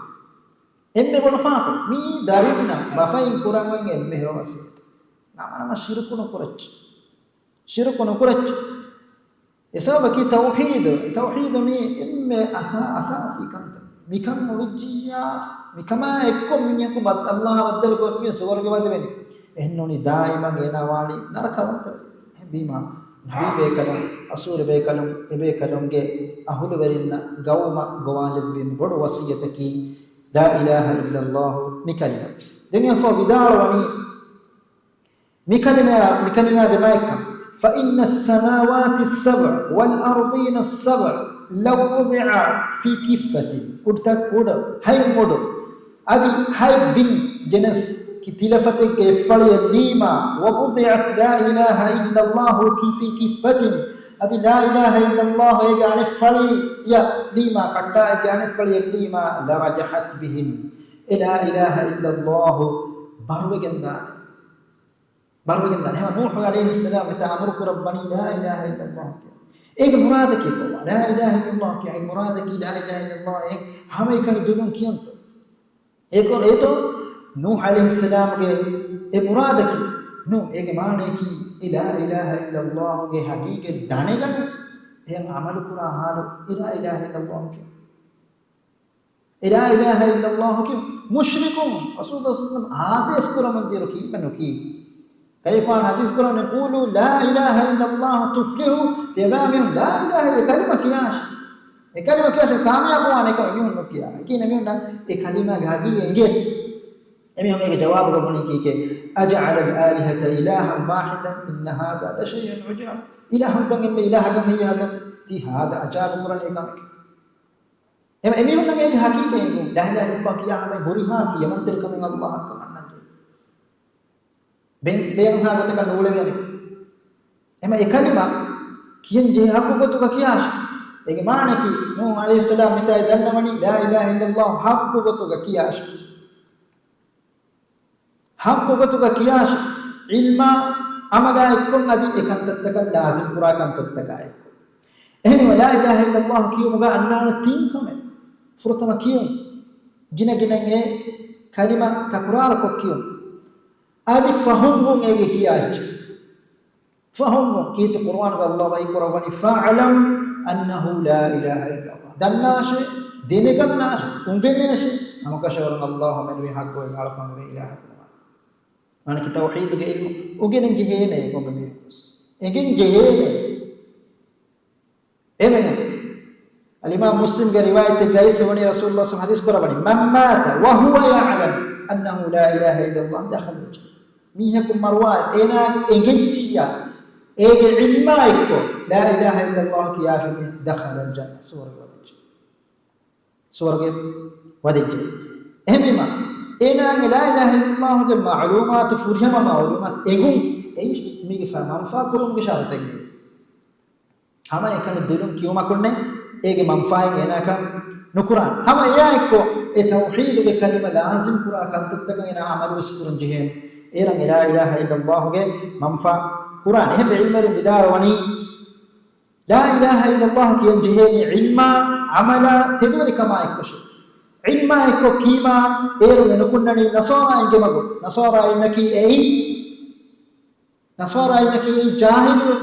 އެންމެ ބޮޑު ފާފަ. މީ ދަރިންނަށް ބަފައިން ކުރަން އޮތް އެންމެ ހެޔޮ ވަޞިއްޔަތު. ނަމަނަމަ ޝިރުކު ނުކުރައްޗޭ. ޝިރުކު ނުކުރައްޗޭ. އެ ސަބަބަކީ ތައުޙީދު. ތައުޙީދު މީ އެންމެ އަސާ-، އަސާސީ ކަންތައް. މިކަން ނުވެއްޖިއްޔާ، މިކަމާ އެއްކޮށް މީހަކު ބައް-، ﷲ ބައްދަލު ކޮށްފިޔަ ސުވަރުގެ ވަދެވެނީ. އެހެންނޫނީ ދާއިމަށް އޭނާ ވާނީ ނަރަކަވަންތަވެ. އެހެންވީމާ، ނަބީ ބޭކަލުން، ރަސޫލު ބޭކަލުން، އެބޭކަލުންގެ އަހުލުވެރިންނަށް ގައުމަށް ގޮވާލެއްވި ބޮޑު ވަޞިއްޔަތަކީ، لا إله إلا الله މި ކަލިމަ. ދެން އެފަ ވިދާޅުވަނީ، މި ކަލިމަ، މި ކަލިމާގެ މާތްކަން، فإن السماوات السبع والأرضين السبع لو وضعا في كفة، އުޑުތައް އުޑު، ހަތް އުޑު، އަދި ހަތް ބިން ގެނެސް ކި ތިލަފަތެއްގެ އެއްފަޅިއެއް ލީމާ، ووضعت لا إله إلا الله كي في كفة، އަދި لا إله إلا الله އޭގެ އަނެއްފަޅިއަށް ލީމާ، ކައްޓާއެއްގެ އަނެއްފަޅިއަށް ލީމާ، لرجحت بهن، އެ لا إله إلا الله ބަރުވެގެންދާނެ. ބަރުވެގެންދާނެ. ހަމަ ނޫޙު ޢަލައިހިއްސަލާމް އެތާ އަމުރު ކުރައްވަނީ لا إله إلا الله ކިޔަން. އޭގެ މުރާދަކީ ކޮބާ؟ ލާ އިލާހަ އިއްލައްލާހު ކިޔާ އޭގެ މުރާދަކީ ލާ އިލާހަ އިއްލައްލާހު އޭ ހަމައެކަނި ދުލުން ކިޔުންތޯ؟ އޭތޯ، އޭތޯ ނޫޙު ޢަލައިހިއްސަލާމްގެ އެ މުރާދަކީ؟ ނޫން، އޭގެ މާނަޔަކީ އެ ލާ އިލާހަ އިއްލައްލާހުގެ ހަގީގަތް ދަނެގަން އެހެން ޢަމަލު ކުރާ ޙާލު އެ ލާ އިލާހަ އިއްލައްލާހު ކިޔުން. އެ ލާ އިލާހަ އިއްލައްލާހު ކިޔުން. މުޝްރިކުން ރަސޫލު ޞައްލަﷲު ޢަލައިހި ވަސައްލަމަ އާދޭސް ކުރަމުން ދިޔައިރު ކީއްވެ ނުކީ؟ ކަލޭގެފާނު ޙަދީޘް ކުރައްވަނީ، "قولوا لا إله إلا الله تفلحوا." ތިޔަބައިމީހުން ލާ އިލާހަ އެ ކަލިމަ ކިޔާށޭ. އެ ކަލިމަ ކިޔާށޭ ކާމިޔާބުވާނޭ ކަމަށް އެމީހުން ނުކިޔާ. އެކީ އެމީހުންނަށް އެ ކަލިމާގެ ހަގީގަތް އެނގޭތީ. އެމީހުން އޭގެ ޖަވާބު ބުނީކީ، "أجعل الآلهة إلها واحدا إن هذا لشيء عجاب." އިލާހުންތައް އެންމެ އިލާހަކަށް ހެއްޔޭ ހަދަން؟ ތީ ހާދަ އަޖާބު ކުރަނީ ކަމެކޭ. އެމަ އެމީހުންނަށް އޭގެ ހަގީގަތް އެނގުން، ލާ އިލާހަ އިއްލައްލާހު ކިޔާ ހަމަ ހުރިހާ ކިޔަމަންތެރިކަމެއް އައްލާހަށް ކަމަށް ނަންގެވޭ. ބެ-، ބޭނުންހާ ގޮތަކަށް ނޫޅެވޭނެ. އެމަ އެ ކަލިމަ ކިޔަން ޖެހޭ ހައްގު ގޮތުގަ ކިޔާށޭ. އޭގެ މާނައަކީ، ނޫޙު ޢަލައިހިއްސަލާމް މިތާއި ދަންނަވަނީ، ލާ އިލާހަ އިއްލައްލާހު ހައްގު ގޮތުގަ ކިޔާށޭ. ހައްގު ގޮތުގަ ކިޔާށޭ، ޢިލްމާ ޢަމަލާ އެއްކޮށް އަދި އެ ކަންތައްތަކަށް ލާޒިމް ކުރާ ކަންތައްތަކާ އެއްކޮށް. އެހެންވެ، ލާ އިލާހަ އިއްލައްލާހު ކިޔުމުގަ އަންނާނެ ތިން ކަމެއް. ފުރަތަމަ ކިޔުން. ގިނަ ގިނައިން އެ ކަލިމަ ތަކުރާރުކޮށް ކިޔުން. އަދި ފަހުމްވުން އޭގެ ކިޔާ އެއްޗެއް. ފަހުމްވުން ކީރިތި ޤުރުއާނުގަ އައްލާހު ވަޙީ ކުރައްވަނީ، "فاعلم أنه لا إله إلا الله." ދަންނާށޭ، ދެނެގަންނާށޭ، އުނގެނޭށޭ، ހަމަކަށަވަރުން އައްލާހު މެނުވީ ހައްގު އޮތް އަޅުކަމެއް އިލާހަކު ނުވާ. މާނައަކީ ތައުޙީދުގެ ޢިލްމު އުނގެނެން ޖެހޭނެ ކޮންމެ މީހަކުވެސް. އެނގެން ޖެހޭނެ. އެމެން އަލްއިމާމް މުސްލިމްގެ ރިވާޔަތެއްގައި ވަނީ ރަސޫލުﷲ ޞައްލަﷲު ޢަލައިހި ވަސައްލަމަ ޙަދީޘް ކުރައްވަނީ، "من مات وهو يعلم أنه لا إله إلا الله دخل الجنة." މީހަކު މަރުވާ އޭނާ އެނގެންޖިއްޔާ އޭގެ ޢިލްމާ އެއްކޮށް، ލާ އިލާހަ އިއްލައްލާހު ކިޔާފި މީހެއް، ދަޚަލަލް ޖަންނަ، ސުވަރުގެ ވަދެއްޖެ. ސުވަރުގެ ވަދެއްޖެ. އެހެންވީމަ، އޭނާގެ ލާ އިލާހަ އިއްލައްލާހުގެ މަޢުލޫމާތު، ފުރިހަމަ މަޢުލޫމާތު އެނގުން އެއީ މީގެ ފަ-، މަންފާ ކުރުމުގެ ޝަރުޠެއް. ހަމައެކަނި ދުލުން ކިޔުމަކުންނެއް އޭގެ މަންފާއެއް އޭނާކަށް ނުކުރާނެ. ހަމަ އެއާއެއްކޮށް، އެ ތައުޙީދުގެ ކަލިމަ ލާޒިމް ކުރާ ކަންތައްތަކަށް އޭނާ ޢަމަލުވެސް ކުރަން ޖެހޭނެ. އޭރަށް އެ ލާ އިލާހަ އިއްލައްލާހުގެ މަންފާ ކުރާނެ. އެހެންވެ، ޢިލްމުވެރިން ވިދާޅުވަނީ، ލާ އިލާހަ އިއްލައްލާހު ކިޔަން ޖެހޭނީ ޢިލްމާ، ޢަމަލާ، ތެދުވެރިކަމާ އެއްކޮށޭ. ޢިލްމާ އެއްކޮށް ކީމާ، އޭރުން އެ ނުކުންނަނީ ނަޞާރާއިންގެ މަގުން. ނަޞާރާއިންނަކީ އެއީ ނަޞާރާއިންނަކީ ޖާހިލު،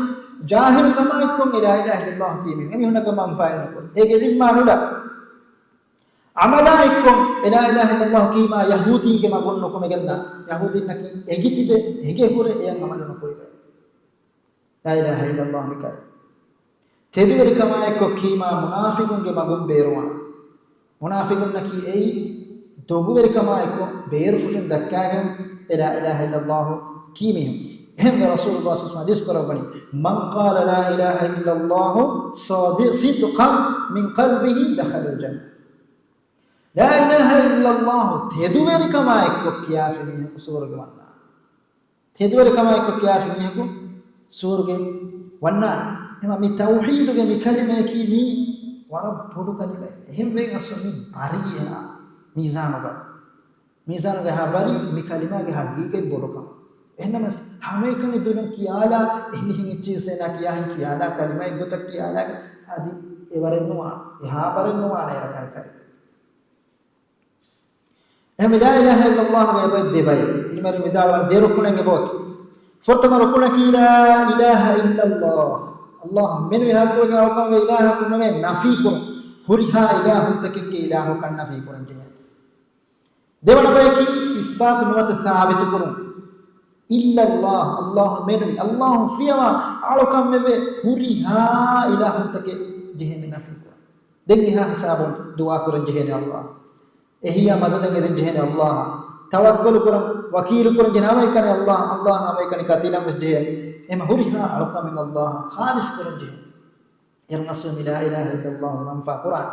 ޖާހިލު ކަމާ އެއްކޮށް އެ ލާ އިލާހަ އިއްލައްލާހު ކީމީ އެމީހުންނަކަށް މަންފާއެއް ނުކުރޭ. އޭގެ ޒިންމާ ނުލާ. ޢަމަލާ އެއްކޮށް އެ ލާ އިލާހަ އިއްލައްލާހު ކީމާ ޔަހޫދީގެ މަގުން ނުކުމެގެންދާ. ޔަހޫދީންނަކީ އެނގިތިބެ އެނގޭ ހުރެ އެޔަށް ޢަމަލު ނުކުރިބައެއް. ލާ އިލާހަ އިއްލައްލާހު މިކަލި. ތެދުވެރިކަމާ އެއްކޮށް ކީމާ މުނާފިޤުންގެ މަގުން ބޭރުވާނެ. މުނާފިޤުންނަކީ އެއީ ދޮގުވެރިކަމާ އެއްކޮށް ބޭރުފުށުން ދައްކާގެން އެ ލާ އިލާހަ އިއްލައްލާހު ކީ މީހުން. އެހެންވެ ރަސޫލުﷲ ޞައްލަﷲު ޢަލައިހި ވަސައްލަމަ ޙަދީޘް ކުރައްވަނީ، "من قال لا إله إلا الله صاد-، صدقا من قلبه دخل الجنة." ލާ އިލާހަ އިއްލައްލާހު ތެދުވެރިކަމާ އެއްކޮށް ކިޔާފި މީހަކު ސުވަރުގެ ވަންނާނެ. ތެދުވެރިކަމާ އެއްކޮށް ކިޔާފި މީހަކު ސުވަރުގެ ވަންނާނެ. އެމަ މި ތައުޙީދުގެ މި ކަލިމަޔަކީ މީ ވަރަށް ބޮޑު ކަލިމައެއް. އެހެންވެ އަސްލު މި ބަރީ އެހާ މީޒާނުގަ. މީޒާނުގަ އެހާ ބަރީ މި ކަލިމާގެ ހަގީގަތް ބޮޑުކަމަށް. އެހެންނަމަސް ހަމައެކަނި ދުލުން ކިޔާލާ، އެހެނިހެން އެއްޗިހިސޭނާ ކިޔާހެން ކިޔާލާ ކަލިމައެއް ގޮތަށް ކިޔާލާގެ އަދި އެވަރެއް ނުވާނެ. އެހާ ބަރެއް ނުވާނެ އެރަކާ ކަލި. އެހެން ލާ އިލާހަ އިއްލައްލާހުގެ އެބައޮތް ދެބައެއް. އިލްމުވެރިން ވިދާޅުވާ ދެ ރުކުނެއް އެބައޮތް. ފުރަތަމަ ރުކުނަކީ ލާ އިލާހަ އިއްލައްލާހު. އައްލާހު މެނުވީ ހައްގުވެގެން އަޅުކަމެއް އިލާހަކު ނުވޭ ނަފީ ކުރުން. ހުރިހާ އިލާހުންތަކެއްގެ އިލާހުކަން ނަފީ ކުރަން ޖެހޭ. ދެވަނަ ބަޔަކީ އިސްބާތު ނުވަތަ ސާބިތު ކުރުން. އިއްލައްލާހު، އައްލާހު މެނުވީ، އައްލާހު ފިޔަވާ އަޅުކަމެވެ. ހުރިހާ އިލާހުންތަކެއް ޖެހޭނެ ނަފީ ކުރަން. ދެން އެހާ ހިސާބުން ދުޢާ ކުރަން ޖެހޭނެ އައްލާހަށް. އެހީއާ މަދަދަށް އެދެން ޖެހޭނެ އައްލާހަށް. ތަވައްކަލު ކުރަން، ވަކީލު ކުރަން ޖެހޭނެ ހަމައެކަނި އައްލާހަށް. އައްލާހަށް ހަމައެކަނި ކަތިލަން ވެސް ޖެހޭނެ. އެމަ ހުރިހާ އަޅުކަމެއް އައްލާހަށް ޚާލިޞް ކުރަން ޖެހޭނެ. އޭރުން އަސްލު މި ލާ އިލާހަ އިއްލައްލާހުގެ މަންފާ ކުރާން.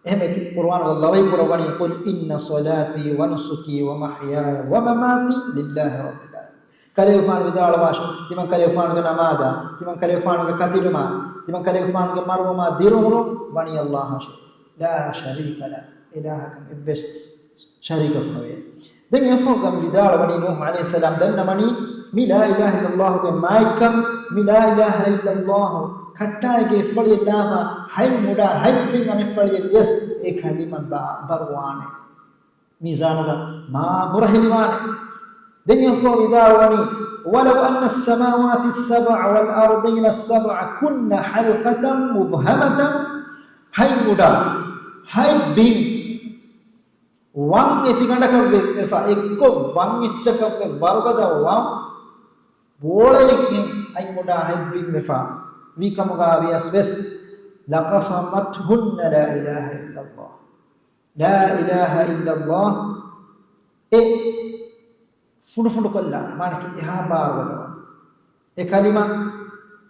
އެހެންވެ ޤުރުއާނުގަ އައްލާހު ވަޙީ ކުރައްވަނީ، "قل إن صلاتي ونسكي ومحياي ومماتي لله رب العالمين." ކަލޭގެފާނު ވިދާޅުވާށޭ، ތިމަން ކަލޭގެފާނުގެ ނަމާދާ، ތިމަން ކަލޭގެފާނުގެ ކަތިލުމާ، ތިމަން ކަލޭގެފާނުގެ މަރުވުމާ ދިރިއުޅުން ވަނީ އައްލާހަށޭ. لا شريك له، އިލާހަކަށް އެއްވެސް ޝަރީކަކު ނުވޭ. ދެން އެފަހުގަ ވިދާޅުވަނީ ނޫޙު ޢަލައިހިއްސަލާމް ދަންނަވަނީ މި ލާ އިލާހަ އިއްލައްލާހުގެ މާތްކަން، މި ލާ އިލާހަ އިއްލައްލާހު ކައްޓާގެ އެއްފަޅިއެއް ލާފަ، ހަތް އުޑާ ހަތް ބިން އަނެއްފަޅިއެއް ލިޔަސް އެ ކަލިމަ ބާ-، ބަރުވާނެ. މީޒާނުގަ މާ ބުރަހެލިވާނެ. ދެން އެއަށްފަހު ވިދާޅުވަނީ، وَلَوْ أَنَّ السَّمَاوَاتِ السَّبْعَ وَالْأَرْضِينَ السَّبْعَ كُنَّ حَلْقَةً مُبْهَمَةً، ހަތް އުޑާ ހަތް ބިން ވަން އެތިގަނޑަކަށް ވެ-، ވެފަ، އެއްކޮށް ވަން އެއްޗަކަށް ވެ، ވަރުގަދަ ވަން ބޯޅައެއްގެ ހަތް އުޑާ ހަތް ބިން ވެފަ ވީ ކަމުގަ ވިޔަސް ވެސް، لَقَصَمَتْهُنَّ لَا إِلَهَ إِلَّا اللَّهُ. لا إله إلا الله އެ ފުނޑުފުނޑުކޮށްލާނެ. މާނައަކީ އެހާ ބާރުގަދަވާނެ. އެ ކަލިމަ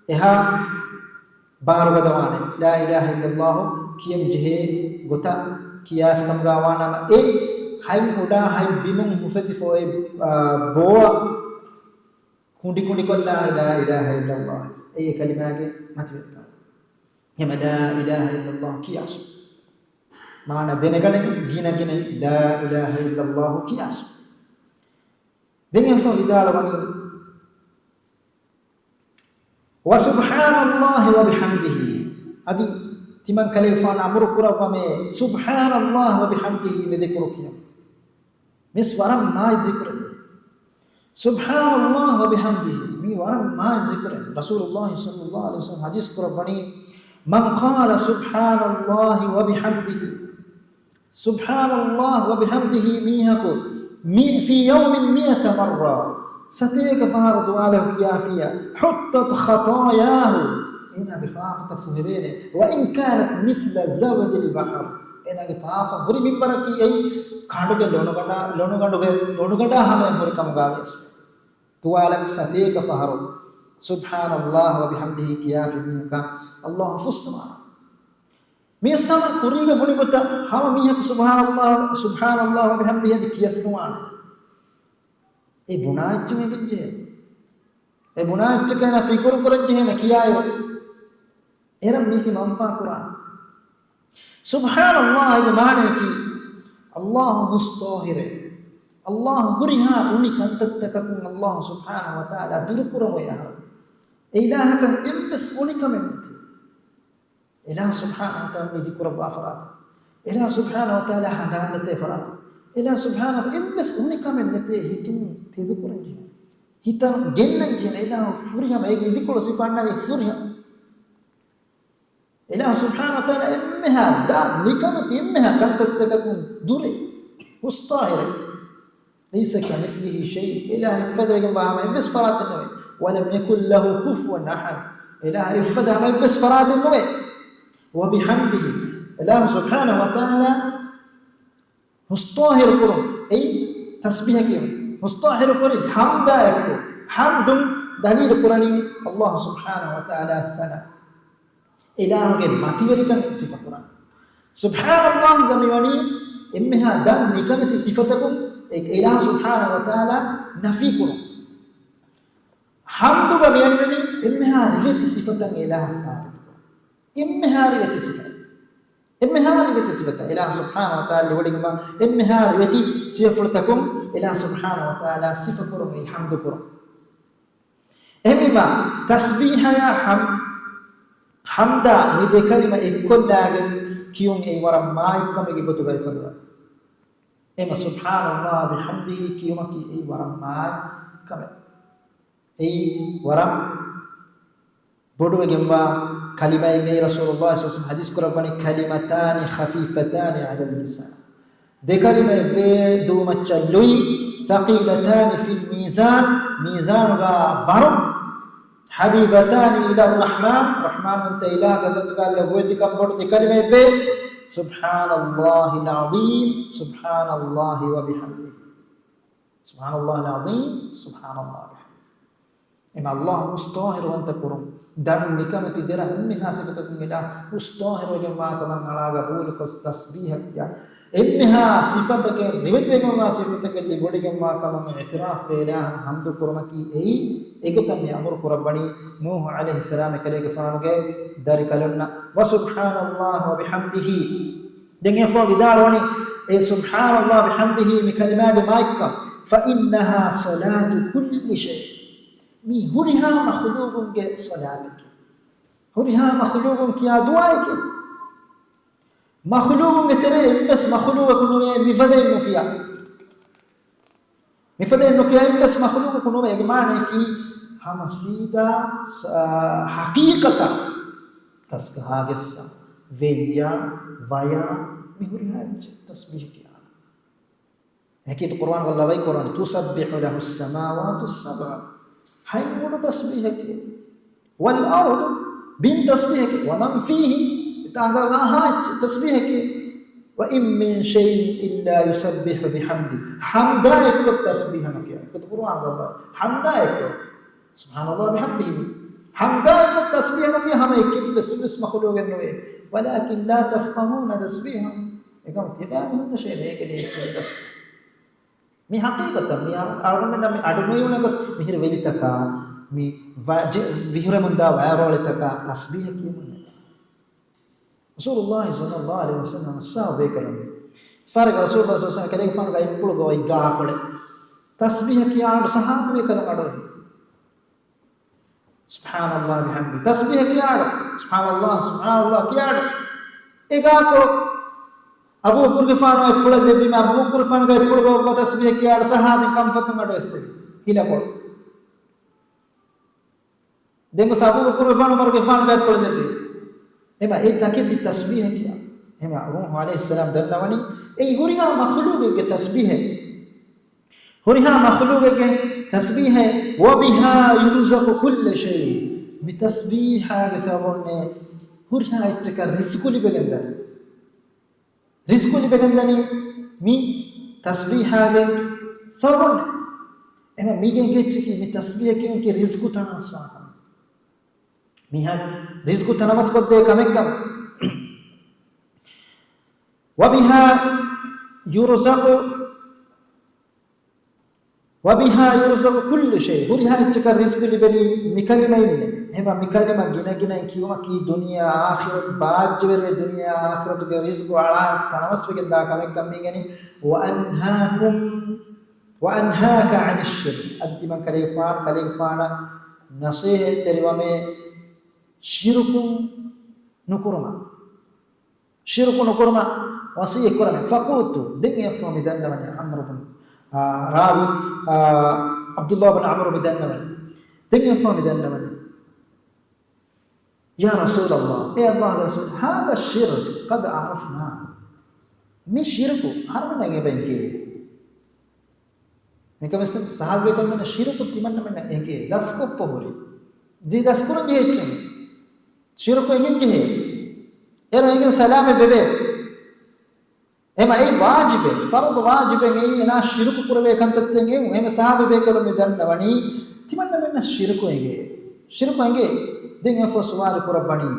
އެހާ ބާރުގަދަވާނެ. لا إله إلا الله ކިޔަން ޖެހޭ ގޮތަށް ކިޔާފިކަމުގަ ވާނަމަ، އެ ހަތް އުޑާ ހަތް ބިމުން ހުފެތިފަ އޮތް، އާ، ބޯޅަ ކުނޑިކުނޑިކޮށްލާނެ لا إله إلا الله އެ ކަލިމާގެ މަތިވެރިކަމުން. އެމަ لا إله إلا الله ކިޔާށޭ. މާނަ ދެނެގަނެގެން ގިނަގިނައިން لا إله إلا الله ކިޔާށޭ. ދެން އެއަށްފަހު ވިދާޅުވަނީ، وسبحان الله وبحمده. އަދި ތިމަން ކަލޭގެފާނު އަމުރު ކުރައްވަމޭ، سبحان الله وبحمده މި ޛިކުރު ކިޔަން. މިސް ވަރަށް މާތް ޛިކުރެއް. سبحان الله وبحمده މީ ވަރަށް މާތް ޛިކުރެއް. ރަސޫލުﷲ ޞައްލަﷲ ޢަލައިހި ވަސައްލަމަ ޙަދީޘް ކުރައްވަނީ، من قال سبحان الله وبحمده، سبحان الله وبحمده މީހަކު، މި، في يوم مائة مرة، ސަތޭކަ ފަހަރު ދުވާލަހު ކިޔާފިއްޔާ، حطت خطاياه، އޭނާގެ ފާފަތައް ފުހެވޭނެ، وإن كانت مثل زبد البحر، އޭނާގެ ފާފަ ހުރި މިންވަރަކީ އެއީ ކަނޑުގެ ލޮނުގަނޑާ، ލޮނުގަނޑުގެ، ލޮނުގަނޑާ ހަމައަށް ހުރި ކަމުގަ ވިޔަސް. ދުވާލަކު ސަތޭކަ ފަހަރު سبحان الله وبحمده ކިޔާފި މީހަކަށް ﷲ ފުއްސަވާނެ. މިއަސް ހަމަ ކުރީގަ ބުނި ގޮތަށް ހަމަ މީހަކު سبحان الله، سبحان الله وبحمده އަދި ކިޔަސް ނުވާނެ. އެ ބުނާ އެއްޗެއް ހެދިން ޖެހޭ. އެ ބުނާ އެއްޗަކަށް އޭނާ ފިކުރު ކުރަން ޖެހޭނެ ކިޔާއިރު. އޭރަށް މީގެ މަންފާ ކުރާނެ. سبحان الله ގެ މާނައަކީ، ﷲ މުސްޠާހިރޭ. ﷲ ހުރިހާ އުނި ކަންތައްތަކަކުން ﷲ ސުބްޙާނަހޫ ވަތަޢާލާ ދުރުކުރަމު އެ އަހަރު. އެ އިލާހަކަށް އެއްވެސް އުނިކަމެއް ނެތޭ. އެ އިލާހު ސުބްޙާނަހޫ ވަތަޢާލާ އިދިކުރައްވާ ފަރާތެއް. އެ އިލާހު ސުބްޙާނަހޫ ވަތަޢާލާ ހަނދާން ނެތޭ ފަރާތެއް. އެ އިލާހު ސުބްޙާނަހޫ ވަތަޢާލާ އެއްވެސް އުނިކަމެއް ނެތޭ ހިތުން ތެދުކުރަން ޖެހޭ. ހިތަށް ގެންނަން ޖެހޭ. އެ އިލާހު ފުރިހަމަ، އޭގެ އިދިކޮޅު ސިފަ އަންނަނީ ފުރިހަމަ. އެ އިލާހު ސުބްޙާނަހޫ ވަތަޢާލާ އެންމެހާ ދާ ނިކަމެތި އެންމެހާ ކަންތައްތަކަކުން ދުރޭ، މުސްޠާހިރޭ. ليس كمثله شيء. އެ އިލާހު އެއްފަދައިގެންވާ ހަމަ އެއްވެސް ފަރާތެއް ނުވޭ. ولم يكن له كفوا أحد. އެ އިލާހު އެއްފަދަ ހަމަ އެއްވެސް ފަރާތެއް ނުވޭ. وبحمده. އެ އިލާހު ސުބްޙާނަހޫ ވަތަޢާލާ މުސްޠާހިރު ކުރުން. އެއީ ތަސްބީޙަ ކިޔުން. މުސްޠާހިރު ކުރި ޙަމްދާ އެއްކޮށް. ޙަމްދުން ދަލީލު ކުރަނީ ﷲ ސުބްޙާނަހޫ ވަތަޢާލާ އަށް ސަނާ. އެ އިލާހުގެ މަތިވެރިކަން ސިފަ ކުރަން. ސުބްޙާނަﷲ ގަ މިވަނީ އެންމެހާ ދަށް ނިކަމެތި ސިފަތަކުން އެ އިލާހު ސުބްޙާނަހޫ ވަތަޢާލާ ނަފީ ކުރުން. ޙަމްދުގަ މިއަންނަނީ އެންމެހާ ރިވެތި ސިފަތައް އެ އިލާހަށް ސާބިތު ކުރުން. އެންމެހާ ރިވެތި ސިފަ. އެންމެހާ ރިވެތި ސިފަތައް. އިލާހު ސުބްޙާނަހޫ ވަތަޢާލާ ލިބިގެންވާ އެންމެހާ ރިވެތި ސިފަފުޅުތަކުން އިލާހު ސުބްޙާނަހޫ ވަތަޢާލާ ސިފަ ކުރުން އެއީ ޙަމްދު ކުރުން. އެހެންވީމާ، ތަސްބީޙަޔާ ޙަމް-، ޙަމްދާ މި ދެ ކަލިމަ އެއްކޮށްލާގެން ކިޔުން އެއީ ވަރަށް މާތްކަމެއްގެ ގޮތުގައި ފަދަ. އެމަ ސުބްޙާނަﷲ ވަބިޙަމްދިހީ ކިޔުމަކީ އެއީ ވަރަށް މާތް ކަމެއް. އެއީ ވަރަށް ބޮޑުވެގެންވާ ކަލިމައެއް. ރަސޫލުﷲ ޞައްލަﷲ ޢަލައިހި ވަސައްލަމަ ޙަދީޘް ކުރައްވަނީ، كلمتان خفيفتان على اللسان. ދެ ކަލިމައެއް ވޭ ދޫމައްޗަށް ލުއި، ثقيلتان في الميزان، މީޒާނުގަ ބަރު، حبيبتان إلى الرحمن، ރަޙްމާންވަންތަ އިލާހުގެ ޙަޟްރަތުގަ ލޮބުވެތިކަން ބޮޑު ދެ ކަލިމައެއް ވޭ، سبحان الله العظيم، سبحان الله وبحمده. سبحان الله العظيم، سبحان الله وبحمده. އެމަ ﷲ މުސްޠާހިރުވަންތަ ކުރުން. ދަން ނިކަމެތި ދެ ރަށް އެންމެހާ ސިފަތަކުން އެ އިލާހު މުސްޠާހިރުވެގެންވާ ކަމަށް އަޅާ ގަބޫލުކޮށް ތަސްބީޙަ ކިޔާ. އެންމެހާ ސިފަތަކެއް ރިވެތިވެގެންވާ ސިފަތަކެއް ލިބިގެންވާ ކަމަށް އިޢުތިރާފުވެ އިލާހަށް ޙަމްދު ކުރުމަކީ އެއީ. އެގޮތަށް މި އަމުރު ކުރައްވަނީ ނޫޙު ޢަލައިހިއްސަލާމް އެކަލޭގެފާނުގެ ދަރިކަލުންނަށް. وسبحان الله وبحمده. ދެން އެއަށްފަހު ވިދާޅުވަނީ، އެ سبحان الله وبحمده މި ކަލިމާގެ މާތްކަން، فإنها صلاة كل شيء. މީ ހުރިހާ މަޚްލޫޤުންގެ ޞަލާތަކީ. ހުރިހާ މަޚްލޫގުން ކިޔާ ދުޢާއެކޭ. މަޚްލޫގުންގެ ތެރޭ އެއްވެސް މަޚްލޫގަކު ނުވޭ މިފަދައިން ނުކިޔާ. މިފަދައިން ނުކިޔާ އެއްވެސް މަޚްލޫގަކު ނުވޭ. އޭގެ މާނަޔަކީ ހަމަ ސީދާ ސ-، އާ، ޙަޤީޤަތަށް ދަސްގަހާގެއްސަ، ވެއްޔާ، ވަޔާ، މި ހުރިހާ އެއްޗެއް ތަސްބީޙަ ކިޔާނެ. އެކީ ޤުރުއާން ވައްލަވައި ޤުރުއާން، تسبح له السماوات السبع. ހަތް އުޑު ތަސްބީޙަކީ. والأرض، ބިން ތަސްބީޙަކީ. ومن فيهن، ތާނގަ ވާހާ ތަސްބީޙަކީ. وإن من شيء إلا يسبح بحمده. ޙަމްދާ އެއްކޮށް ތަސްބީޙަ ނުކިޔާ. އެކަތަ ޤުރުއާން ވައްލަވައި. ޙަމްދާ އެއްކޮށް. سبحان الله بحمده. ޙަމްދާ އެއްކޮށް ތަސްބީޙަ ނުކިޔާ ހަމަ އެއްކެއްވެސް އެއްވެސް މަޚްލޫގެއް ނުވޭ. ولكن لا تفقهون تسبيحهم. އެކަމަ ތިޔަބައިމީހުންނަށޭ ނޭގެނީ އެއްޗެއް ތަސްބީޙަ. މި ޙަޤީޤަތަށް މި އަޅު-، އަޅުގަނޑުމެންނަށް މި އަޑު ނުއިވުނަކަސް މިހިރި ވެލިތަކާ، މި ވަ-، ޖެ-، ވިހުރެމުންދާ ވައިރޯޅިތަކާ ތަސްބީޙަ ކިޔަމުން ނެތާ. ރަސޫލުﷲ ޞައްލަﷲ ޢަލައިހި ވަސައްލަމަ އައްސާ ބޭކަލުން. ފާރިގަ ރަސޫލުﷲ ޞައްލަﷲ ޢަލައިހި ވަސައްލަމަ ކަލޭގެފާނުގެ އަތްޕުޅުގަ އޮތް ގާކޮޅެއް ތަސްބީޙަ ކިޔާ އަޑު ޞަޙާބީ ބޭކަލުން އަޑުއެހި. سبحان الله بحمده. ތަސްބީޙަ ކިޔާ އަޑު. سبحان الله، سبحان الله ކިޔާ އަޑު. އެ ގާކޮޅު އަބޫބަކުރުގެފާނު އަތްޕުޅަށް ލެއްވީމަ، އަބޫބަކުރުގެފާނުގެ އަތްޕުޅުގަ އޮއްވާ ތަސްބީޙަ ކިޔާ އަޑު ޞަޙާބީން ކަންފަތުން އަޑު އެއްސެވި. ހިލަކޮޅު. ދެން ގޮސް އަބޫބަކުރުގެފާނު ޢުމަރުގެފާނުގެ އަތްޕުޅަށް ލެއްވި. އެމަ އެ ތަކެތި ތަސްބީޙަ ކިޔާ. އެމަ ނޫޙު ޢަލައިހިއްސަލާމް ދަންނަވަނީ އެއީ ހުރިހާ މަޚްލޫގެއްގެ ތަސްބީޙެއް. ހުރިހާ މަޚްލޫގެއްގެ ތަސްބީޙެއް. وبها يرزق كل شيء. މި ތަސްބީޙާގެ ސަބަބުންނޭ ހުރިހާ އެއްޗަކަށް ރިޒްޤު ލިބެގެންދަނީ. ރިޒްޤު ލިބެގެންދަނީ މި ތަސްބީޙާގެ ސަބަބުން. އެހެން މީގެ އެނގޭ އެއްޗަކީ މި ތަސްބީޙަކީ ރިޒްޤު ތަނަވަސްވާކަން. މީހާގެ ރިޒްޤު ތަނަވަސްކޮށްދޭ ކަމެއްކަމަށް. وبها يرزق وبها يرزق كل شيء. ހުރިހާ އެއްޗަކަށް ރިޒްޤު ލިބެނީ މި ކަލިމައިން. އެހެންވީމަ މި ކަލިމަ ގިނަ ގިނައިން ކިޔުމަކީ ދުނިޔެއާ އާޚިރަތު ބާއްޖަވެރިވެ، ދުނިޔެއާ އާޚިރަތުގެ ރިޒްޤު އަޅާ ތަނަވަސްވެގެންދާ ކަމެއްކަން މީގެނީ. وأنهاكم، وأنهاك عن الشرك. އަދި ތިމަން ކަލޭގެފާނު، ކަލޭގެފާނަށް ނަޞޭޙަތް ދެއްވަމޭ ޝިރުކު ނުކުރުމަށް. ޝިރުކު ނުކުރުމަށް ވަޞިއްޔަތް ކުރަމޭ. فقلت، ދެން އެއަށްފަހު މި ދަންނަވަނީ ޢަމްރު ބިން، އާ، ރާވީ، އާ، ޢަބްދުﷲ ބިން ޢަމްރު މި ދަންނަވަނީ. ދެން އެއަށްފަހު މި ދަންނަވަނީ، يا رسول الله، އޭ ﷲގެ ރަސޫލާ، هذا الشرك قد عرفناه. މި ޝިރުކު ހަރުމެންނަށް އެބަ އެނގޭ. މިކަމެސް ސަހާބީ ބޭކަލުން ދަންނަ ޝިރުކު ތިމަންނަމެންނަށް އެނގޭ. ދަސްކޮށްފަ ހުރި. ދި ދަސްކުރަން ޖެހޭ އެއްޗެއް. ޝިރުކު އެނގެން ޖެހޭ. އޭރު އެނގެން ސަލާމަތް ވެވޭ. އެހެންވީމަ އެއީ ވާޖިބެއް، ފަރުޟު ވާޖިބެއް އެއީ އޭނާ ޝިރުކު ކުރެވޭ ކަންތައްތައް އެއީ. އެހެންވީމަ ސަހާބީ ބޭކަލުން މި ދަންނަވަނީ ތިމަންނަމެންނަށް ޝިރުކު އެނގޭ. ޝިރުކު އެނގޭ. ދެން އެއަށްފަހު ސުވާލު ކުރައްވަނީ،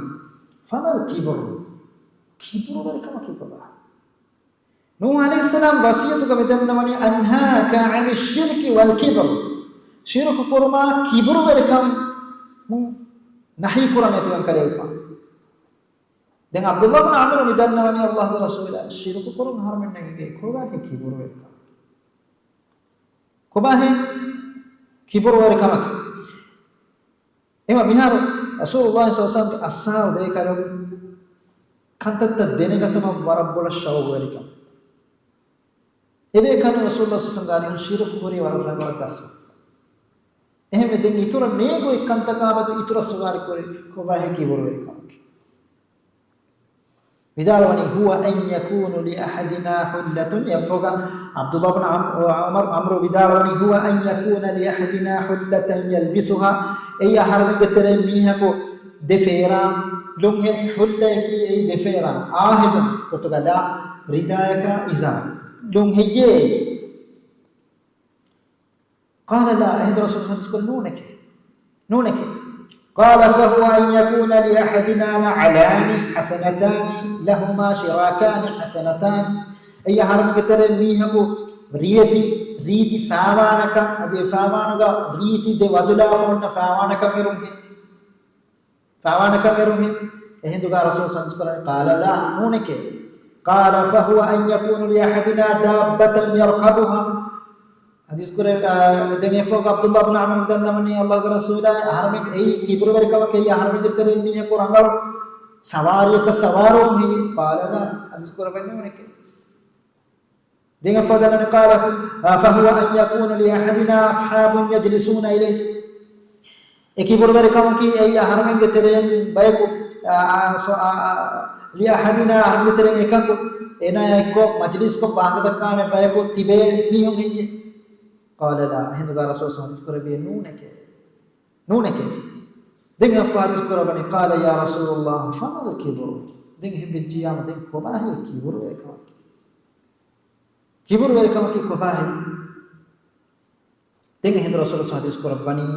فما الكبر؟ ކިބުރުވެރިކަމަކީ ކޮބާ؟ ނޫޙު ޢަލައިހިއްސަލާމް ވަޞިއްޔަތުގަ މި ދަންނަވަނީ، أنهاك عن الشرك والكبر. ޝިރުކު ކުރުމާ ކިބުރުވެރިކަމުން ނަހީ ކުރަމޭ ތިމަން ކަލޭގެފާނު. ދެން ޢަބްދުﷲ ބިން ޢަމްރު މި ދަންނަވަނީ، ﷲގެ ރަސޫލާ، ޝިރުކު ކުރުން ހަރުމެއް ނެތް އެނގޭ. ކޮބާހޭ ކިބުރުވެރިކަމަކީ؟ ކޮބާހޭ ކިބުރުވެރިކަމަކީ؟ އެހެންވީމަ މިހާރު ރަސޫލުﷲ ޞައްލަﷲ ޢަލައިހި ވަސައްލަމްގެ އައްސާހާބު ބޭކަލުން ކަންތައްތައް ދެނެގަތުމަށް ވަރަށް ބޮޑަށް ޝައުގުވެރިކަން. އެބޭކަލުން ރަސޫލުﷲ ޞައްލަﷲ ޢަލައިހި ވަސައްލަމްގެ އަރިހުން ޝިރުކު ކުރީ ވަރަށް ރަނގަޅަށް ދަސްކޮށްފަ. އެހެންވެ ދެން އިތުރަށް ނޭނގު އެއްކަންތަކާ މެދު އިތުރަށް ސުވާލު ކުރި، ކޮބާހޭ ކިބުރުވެރިކަމަކީ؟ ވިދާޅުވަނީ، هو أن يكون لأحدنا حلة، އެއަށްފަހުގަ ޢަބްދުﷲ ބިން ޢަމް-، ޢުމަރު، ޢަމްރު ވިދާޅުވަނީ، هو أن يكون لأحدنا حلة يلبسها، އެއީ އަހަރެމެންގެ ތެރެއިން މީހަކު ދެ ފޭރާ ލުންހެއް، ޙުއްލަޔަކީ އެއީ ދެ ފޭރާ، އާހެދުން ގޮތުގަ ލާ ރިދާޔަކާ އިޒާރު ލުންހެއްޔޭ؟ قال لا، އެހިނދު ރަސޫލު ޙަދީޘް ކުރީ ނޫނެކޭ. ނޫނެކޭ. قال فهو أن يكون لأحدنا نعلان حسنتان لهما شراكان حسنتان. އެއީ އަހަރެމެންގެ ތެރެއިން މީހަކު ރިވެތި ރީތި ފާވާނަކަށް، އަދި އެ ފާވާނުގަ ރީތި ދެ ވަދުލާފަ އޮންނަ ފާވާނަކަށް އެރުންހެއް. ފާވާނަކަށް އެރުންހެއް. އެހިނދުގަ ރަސޫލު ޙަދީޘް ކުރަނީ، قال لا، ނޫނެކޭ. قال فهو أن يكون لأحدنا دابة يركبها. ޙަދީޘް ކުރެ، އާ، ދެން އެއަށްފަހު ޢަބްދުﷲ ބިން ޢަމްރު ދަންނަވަނީ، ﷲގެ ރަސޫލާ، އަހަރެމެން އެއީ ކިބުރުވެރިކަމަކީ އަހަރެމެންގެ ތެރެއިން މީހަކު ރަނގަޅު ސަވާރިއަކަށް ސަވާރުވުން ހެއްޔޭ؟ قال لا. ޙަދީޘް ކުރައްވަނީ ނޫނެކޭ. ދެން އެއަށްފަހު ދަންނަވަނީ، قال، އާ، فهو أن يكون لأحدنا أصحاب يجلسون إليه. އެ ކިބުރުވެރިކަމަކީ އެއީ އަހަރެމެންގެ ތެރެއިން ބަޔަކު، އާ، އާ، ސޮ، އާ، އާ، لأحدنا، އަހަރެމެންގެ ތެރެއިން އެކަކު، އޭނާއާ އެއްކޮށް މަޖިލީސްކޮށް ވާހަކަދައްކާނެ ބަޔަކު ތިބޭ މީހުން ހެއްޔޭ؟ قال لا. އެހިނދުގަ ރަސޫލު ޙަދީޘް ކުރެއްވިއޭ ނޫނެކޭ. ނޫނެކޭ. ދެން އެއަށްފަހު ޙަދީޘް ކުރައްވަނީ، قال يا رسول الله فما الكبر؟ ދެން އެހެން ވެއްޖިއްޔާމު ދެން ކޮބާހޭ ކިބުރުވެރިކަމަކީ؟ ކިބުރުވެރިކަމަކީ ކޮބާހޭ؟ ދެން އެހިނދު ރަސޫލު ޙަދީޘް ކުރައްވަނީ،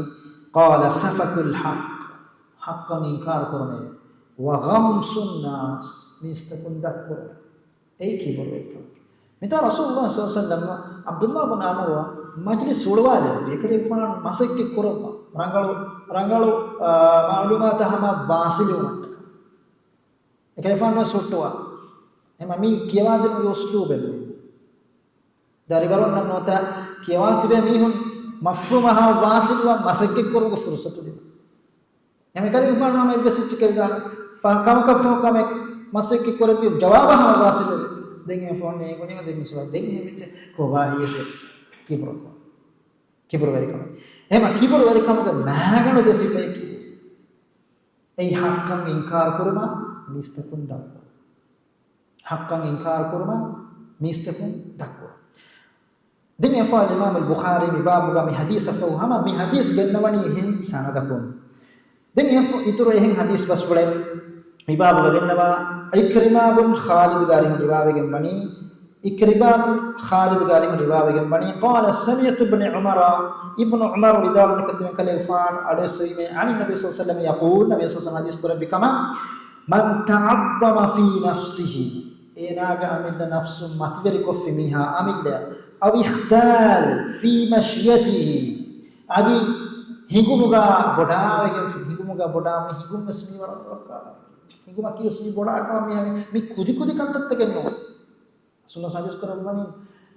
قال سفك الحق، ޙައްޤަށް އިންކާރު ކުރުމޭ، وغمط الناس، މީސްތަކުން ދަށްކުރުމޭ. އެއީ ކިބުރުވެރިކަމަކީ. މިތާ ރަސޫލުﷲ ޞައްލަﷲ ޢަލައިހި ވަސައްލަމް ޢަބްދުﷲ ބިން ޢަމްރުއަށް މަޖިލިސް ހުޅުވާލެއްވި. އެކަލޭގެފާނު މަސައްކަތް ކުރައްވާ. ރަނގަޅު، ރަނގަޅު، އާ، މަޢުލޫމާތު ހަމަ ވާސިލުވުމަށްޓަކާ. އެކަލޭގެފާނު ވެސް ހުއްޓުވާ. އެމަ މީ ކިޔަވާދިނުމުގެ އުސްލޫބެއް ނޫން. ދަރިވަރުންނަށް ނުވަތަ ކިޔަވާ ތިބޭ މީހުން މަފްހޫމަށް ހަމަ ވާސިލުވާ މަސައްކަތް ކުރުމުގެ ފުރުޞަތު ދިނުން. އެމަ ކަލޭގެފާނު ހަމަ އެއްވެސް އެއްޗެއް ކެރިދާނެ. ފަ-، ކަމަކަށް ފަހު ކަމެއް މަސައްކަތް ކުރެއްވި ޖަވާބަށް ހަމަ ވާސިލުވެ. ދެން އެ ފޯން އެ ގޮންޏަށް ދެން މި ސުވާލު. ދެން އެ ވެއްޖެ ކޮބާ ހިޔެއް ކިބުރު. ކިބުރުވެރިކަމެއް. އެހެމަ ކިބުރުވެރިކަމުގެ މާގަނޑު ދެ ސިފައަކީ. އެއީ ޙައްޤަށް އިންކާރު ކުރުމާ މީސްތަކުން ދަށްކުރުން. ޙައްޤަށް އިންކާރު ކުރުމަށް މީސްތަކުން ދަށްކުރުން. ދެން އެފާ އިމާމުލް ބުޚާރީ މި ބާބުގަ މި ޙަދީޘަށްފަހު ހަމަ މި ޙަދީޘް ގެންނަވަނީ އެހެން ސަނަދަކުން. ދެން އެފަ އިތުރު އެހެން ޙަދީޘް ބަސްފުޅެއް މި ބާބުގަ ގެންނަވާ ޢިކްރިމާ ބުން ޚާލިދުގެ އަރިހުން ރިވާވެގެން ވަނީ، ޢިކްރިމާ ބުން ޚާލިދުގެ އަރިހުން ރިވާވެގެން ވަނީ، قال سمعت ابن عمر، އިބްނު ޢުމަރު ވިދާޅުވި ކަލޭގެފާނު އަޑުއެއްސެވީމޭ، عن النبي صلى الله عليه وسلم يقول، ނަބީ ޞައްލަﷲ ޢަލައިހި ވަސައްލަމް ޙަދީޘް ކުރެއްވި ކަމަށް، من تعظم في نفسه، އޭނާގެ އަމިއްލަ ނަފްސު މަތިވެރިކޮށްފި މީހާ އަމިއްލަ، أو اختال في مشيته، އަދި ހިނގުމުގަ ބޮޑާވެގެން، ހިނގުމުގަ ބޮޑާ، މި ހިނގުން ވެސް މީ ވަރަށް ބޮޑަކަމެއް. ހިނގުމަކީ ވެސް މީ ބޮޑާކަމަށް މީހާގެ މި ކުދި ކުދި ކަންތައްތަކެއް ނޫން. ރަސޫލު ޙަދީޘް ކުރައްވަނީ،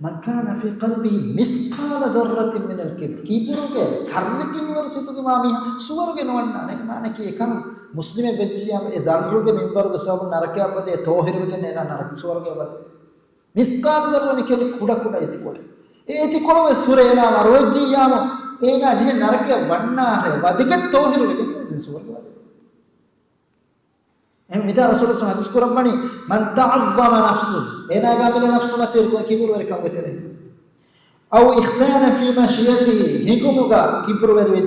من كان في قلبه مثقال ذرة من الكبر، ކިބުރުގެ ޒައްރައަކީ މިވަރު ސިތުގެ މާ މީހާ ސުވަރުގެ ނުވަންނާނެ. މާނައަކީ އެކަން މުސްލިމެއް ވެއްޖިއްޔާމު އެ ޒައްރުގެ މިންވަރުގެ ސަބަބުން ނަރަކަޔަށް ވަދެ ތޯހިރުވެގެން އޭނާ ނަރަކަ ސުވަރުގެ ވަދެ. މިސްޤާލު ޛައްރަ މިކިޔަނީ ކުޑަ ކުޑަ އެތިކޮޅެއް. އެ އެތިކޮޅު ވެސް ހުރެ އޭނާ މަރުވެއްޖިއްޔާމު އޭނާ ޖެހެން ނަރަކަޔަށް ވަންނާހެ ވަދެގެން ތޯހިރުވެގެން ދެން ސުވަރުގެ ވަދެ. އެހެން މިތާ ރަސޫލު ޙަދީޘް ކުރައްވަނީ، من تعظم نفسه، އޭނާގެ އަމިއްލަ ނަފްސު މަތިވެރިކޮށް ކިބުރުވެރިކަމުގެ ތެރެއިން، أو اختال في مشيته، ހިނގުމުގަ ކިބުރުވެރި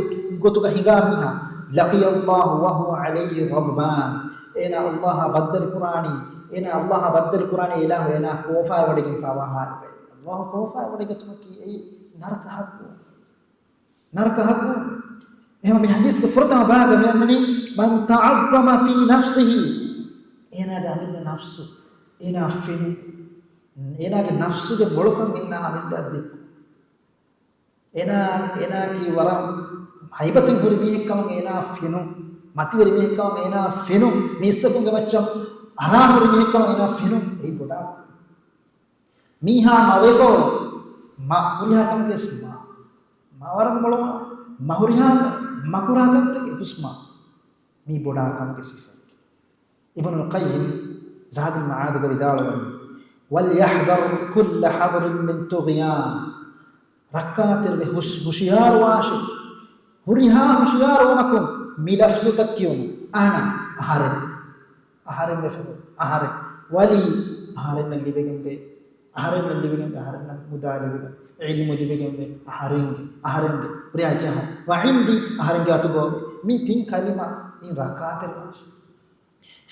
ގޮތުގަ ހިނގާ މީހާ، لقي الله وهو عليه غضبان، އޭނާ ﷲ އާ ބައްދަލު ކުރާނީ، އޭނާ ﷲ އާ ބައްދަލު ކުރާނީ އިލާހު އޭނާ ކޯފާވެވަޑައިގެންފާވާ ޙާލުގައި. ﷲ ކޯފާވެވަޑައިގަތުމަކީ އެއީ ނަރަކަ ޙައްޤު. ނަރަކަ ޙައްޤު. އެހެން މި ޙަދީޘްގެ ފުރަތަމަ ބާގަ މި އަންނަނީ، من تعظم في نفسه، އޭނާގެ އަމިއްލަ ނަފްސު، އޭނާ ފެނުން، އޭނާގެ ނަފްސުގެ މޮޅުކަން އޭނާ އަމިއްލައަށް ދެއްކުން. އޭނާ، އޭނާއަކީ ވަރަށް ހައިބަތެއް ހުރި މީހެއްކަމަށް އޭނާ ފެނުން، މަތިވެރި މީހެއްކަމަށް އޭނާ ފެނުން، މީސްތަކުންގެ މައްޗަށް އަރާ ހުރި މީހެއްކަމަށް އޭނާ ފެނުން، އެއީ ބޮޑާ މީހާ މަވެފަ މަ ހުރިހާ ކަމެއްގެ ހުސްމާ، މަ ވަރަށް މޮޅު މަ ހުރިހާ މަކުރާ ކަންތަކެއް ހުސްމާ، މީ ބޮޑާ ކަމުގެ ސިފައެއް. އިބްނުލް ޤައްޔިމް ޒާދުލް މަޢާދުގަ ވިދާޅުވަނީ، وليحذر كل حذر من طغيان، ރައްކާތެރިވެ ހުސް-، ހުޝިޔާރުވާށެވެ. ހުރިހާ ހުޝިޔާރުވުމަކުން މި ލަފްޒުތައް ކިޔުނު. އަނަ، އަހަރެން. އަހަރެން ވެފަ، އަހަރެން. ވަލީ، އަހަރެންނަށް ލިބެގެންވޭ. އަހަރެންނަށް ލިބެގެންވޭ، އަހަރެންނަށް މުދާ ލިބެގެން. ޢިލްމު ލިބެގެންވޭ، އަހަރެންގެ، އަހަރެންގެ. ހުރިހާ ޖަހަ. ވަޢިންދީ، އަހަރެންގެ އަތުގަ. މި ތިން ކަލިމަ މި ރައްކާތެރިވާށެވެ.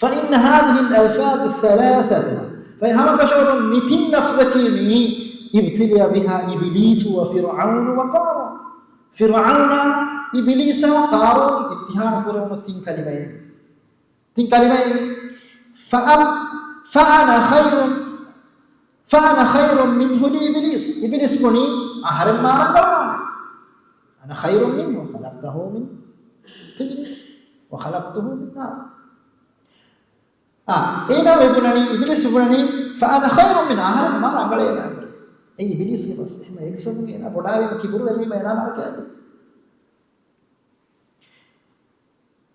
فإن هذه الألفاظ الثلاثة، ފަހެ ހަމަކަށަވަރުން މި ތިން ލަފްޒަކީ މީ، ابتلي بها إبليس وفرعون وقارون. ފިރުޢައުނާ، އިބިލީސާ، ޤާރޫން އިމްތިޙާނު ކުރެވުނު ތިން ކަލިމައެއް. ތިން ކަލިމައެއް. فأم-، فأنا خير، فأنا خير منه لإبليس. އިބިލީސް ބުނީ، އަހަރެން މާ ރަނގަޅުވާނެ. أنا خير منه، خلقته من طين وخلقته من نار. އާ، އޭނާ ވެ ބުނަނީ، އިބިލީސް ބުނަނީ، فأنا خير منه، އަހަރެން މާ ރަނގަޅޭ އޭނާ. އެ އިބިލީސްގެ ބަސް. އެހެން އޭގެ ސަބަބުން އޭނާ ބޮޑާވީމަ ކިބުރުވެރިވީމަ އޭނާ ނަރަކަޔަށް ދިޔަ.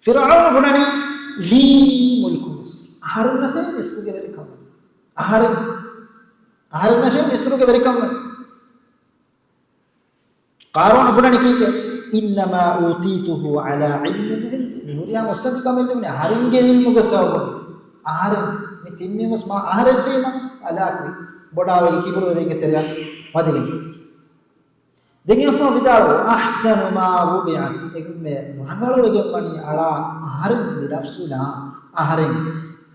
ފިރްޢައުނު ބުނަނީ، "لي ملك مصر." އަހަރެންނަށޭ މިސްރުގެ ވެރިކަން. އަހަރެން، އަހަރެންނަށޭ މިސްރުގެ ވެރިކަން. ޤާރޫނު ބުނަނީ ކީކޭ؟ "إنما أوتيته على علم عندي." މި ހުރިހާ މުއްސަނދިކަމެއް ލިބުނީ އަހަރެންގެ ޢިލްމުގެ ސަބަބުން. އަހަރެން މި ތިން މީހުންވެސް މާ އަހަރެއްވީމަ ހަލާކުވި. ބޮޑާވެގެން ކިބުރުވެރީގެ ތެރެއަށް ވަދެގެން. ދެން އެފަ ވިދާޅު، "أحسن ما وضعت." އެންމެ ރަނގަޅުވެގެން ވަނީ އަޅާ އަހަރެން މި ލަފްޒުލާ އަހަރެން.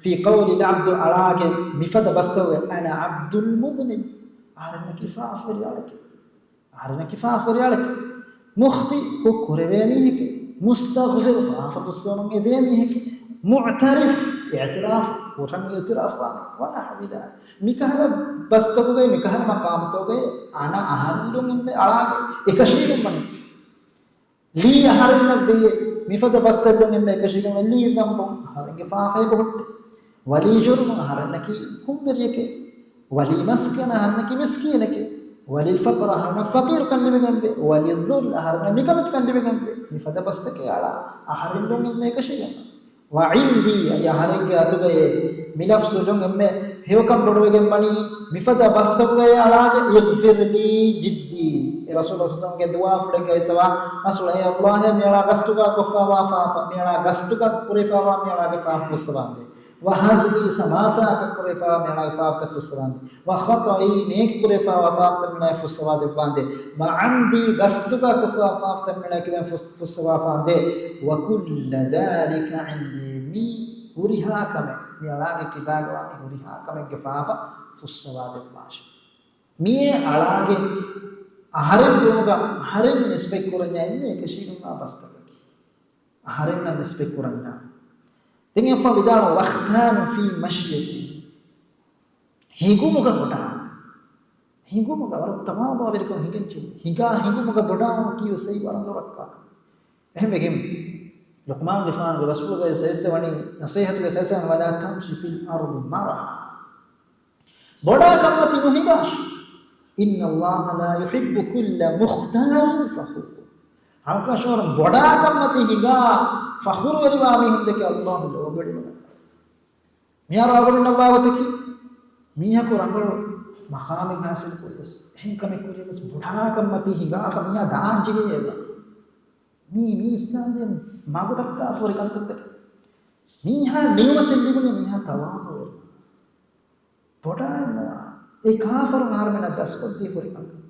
"في قول العبد" އަޅާގެ މިފަދަ ބަސްތަކުގެ، "أنا عبد مذنب." އަހަރެންނަކީ ފާފަވެރި އަޅެކޭ. އަހަރެންނަކީ ފާފަވެރި އަޅެކޭ. "مخطئ" ކުށްކުރެވޭ މީހެކޭ. "مستغفر" ފާފަ ފުއްސަވަން އެދޭ މީހެކޭ. "معترف" އިޢުތިރާފު ކުރަން އިޢުތިރާފުވާ މީހެކޭ. ونحو ذلك. މިކަހަލަ ބަސްތަކުގައި، މިކަހަލަ މަޤާމުތަކުގައި އަނަ އަހަރެން އެންމެ އަޅާގެ އެކަށީގެން ވަނީ. "لي" އަހަރެންނަށް ވެޔޭ، މިފަދަ ބަސްތައް ލުން އެންމެ އެކަށީގެން ވަނީ، "لي ذنب" އަހަރެންގެ ފާފައެއް ހުއްޓޭ. "ولي جرم" އަހަރެންނަކީ ކުށްވެރިއެކޭ. "ولي مسكنة" އަހަރެންނަކީ މިސްކީނެކޭ. "وللفقر" އަހަރެންނަށް ފަޤީރުކަން ލިބިގެންވޭ. "وللذل" އަހަރެންނަށް ނިކަމެތިކަން ލިބިގެންވޭ. މިފަދަ ބަސްތަކެއް އަޅާ އަހަރެން ލުން އެންމެ އެކަށީގެން. "وعندي" އަދި އަހަރެންގެ އަތުގައޭ މި ލަފްޒު ލުން އެންމެ ހެޔޮކަން ބޮޑުވެގެން ވަނީ މިފަދަ ބަސްތަކުގައޭ އަޅާގެ "اغفر لي جدي". އެ ރަސޫލު ސައްލަމްގެ ދުޢާފުޅެއްގައި އައިސްފަވާ، މަސްއަލަ، "އޭ ﷲ، މިއަޅާ ގަސްތުގަ ކޮށްފަވާ ފާފަ، މިއަޅާ ގަސްތުގަ ކުރެފަވާ މިއަޅާގެ ފާފަ ފުއްސަވާނދޭ. وهزلي" ސަމާސާއަކަށް ކުރެފަވާ މިއަޅާގެ ފާފަތައް ފުއްސަވާނދޭ. "وخطئي" ނޭކި ކުރެފަވާ ފާފަތައް މިއަޅާ ފުއްސަވާ ދެއްވާނދޭ. "وعمدي" ގަސްތުގަ ކޮށްފަވާ ފާފަތައް މިއަޅާ ކިބައިން ފުއްސަ ފުއްސަވާފާނދޭ. "وكل ذلك عندي" މި ހުރިހާ ކަމެއް، މިއަޅާގެ ކިބާގަވާ މި ހުރިހާ ކަމެއްގެ ފާފަ ފުއްސަވާދެއްވާށޭ. މިއީ އަޅާގެ އަހަރެން ދުވަހުގަ އަހަރެން ނިސްބަތް ކުރަންޏާ އެންމެ އެކަށީގެންވާ ބަސްތަކަކީ. އަހަރެންނަށް ނިސްބަތް ކުރަންޏާ. ދެން އެފަ ވިދާޅު، "واختان في مشيتي" ހިނގުމުގަ ބޮޑާ. ހިނގުމުގަ ވަރަށް ތަވާޟުޢުވެރިކޮށް ހިނގަންޖެހޭ. ހިނގާ ހިނގުމުގަ ބޮޑާވުން ކީވެސް އެއީ ވަރަށް ރައްކާކަން. އެހެންވެގެން ލުޤްމާނުގެފާނުގެ ވަސްފުޅުގައި ސައްސަވަނީ، ނަޞޭޙަތުގެ ސައްސަވަނީ، "ولا تمش في الأرض مرحا." ބޮޑާ ކަންމަތީ ނުހިނގާށޭ. "إن الله لا يحب كل مختال فخور." ހަމަކަށަވަރުން ބޮޑާ ކަންމަތީ ހިނގާ ފަޚުރުވެރިވާ މީހުންދެކެ ﷲ ލޯބިވެޑިވަނީ. މިހާރު އަޅުގަނޑުމެންނަށް ވާގޮތަކީ، މީހަކު ރަނގަޅު މަޤާމެއް ޙާޞިލު ކުރިޔަސް، އެހެން ކަމެއް ކުރިޔަސް، ބޮޑާ ކަންމަތީ ހިނގާފަ މީހާ ދާންޖެހޭ އެބަ. މީ، މީ އިސްލާމް ދީން މަގު ދައްކާފަ ހުރި ކަންތައްތަކެއް. މީހާ ނިޢުމަތެއް ލިބުނީ މީހާ ތަވާޟުޢުވެރި. ބޮޑާއެއް ނުވާ. އެ ކާފަރުން އަހަރުމެންނަށް ދަސްކޮށްދީ ހުރި ކަންކަން.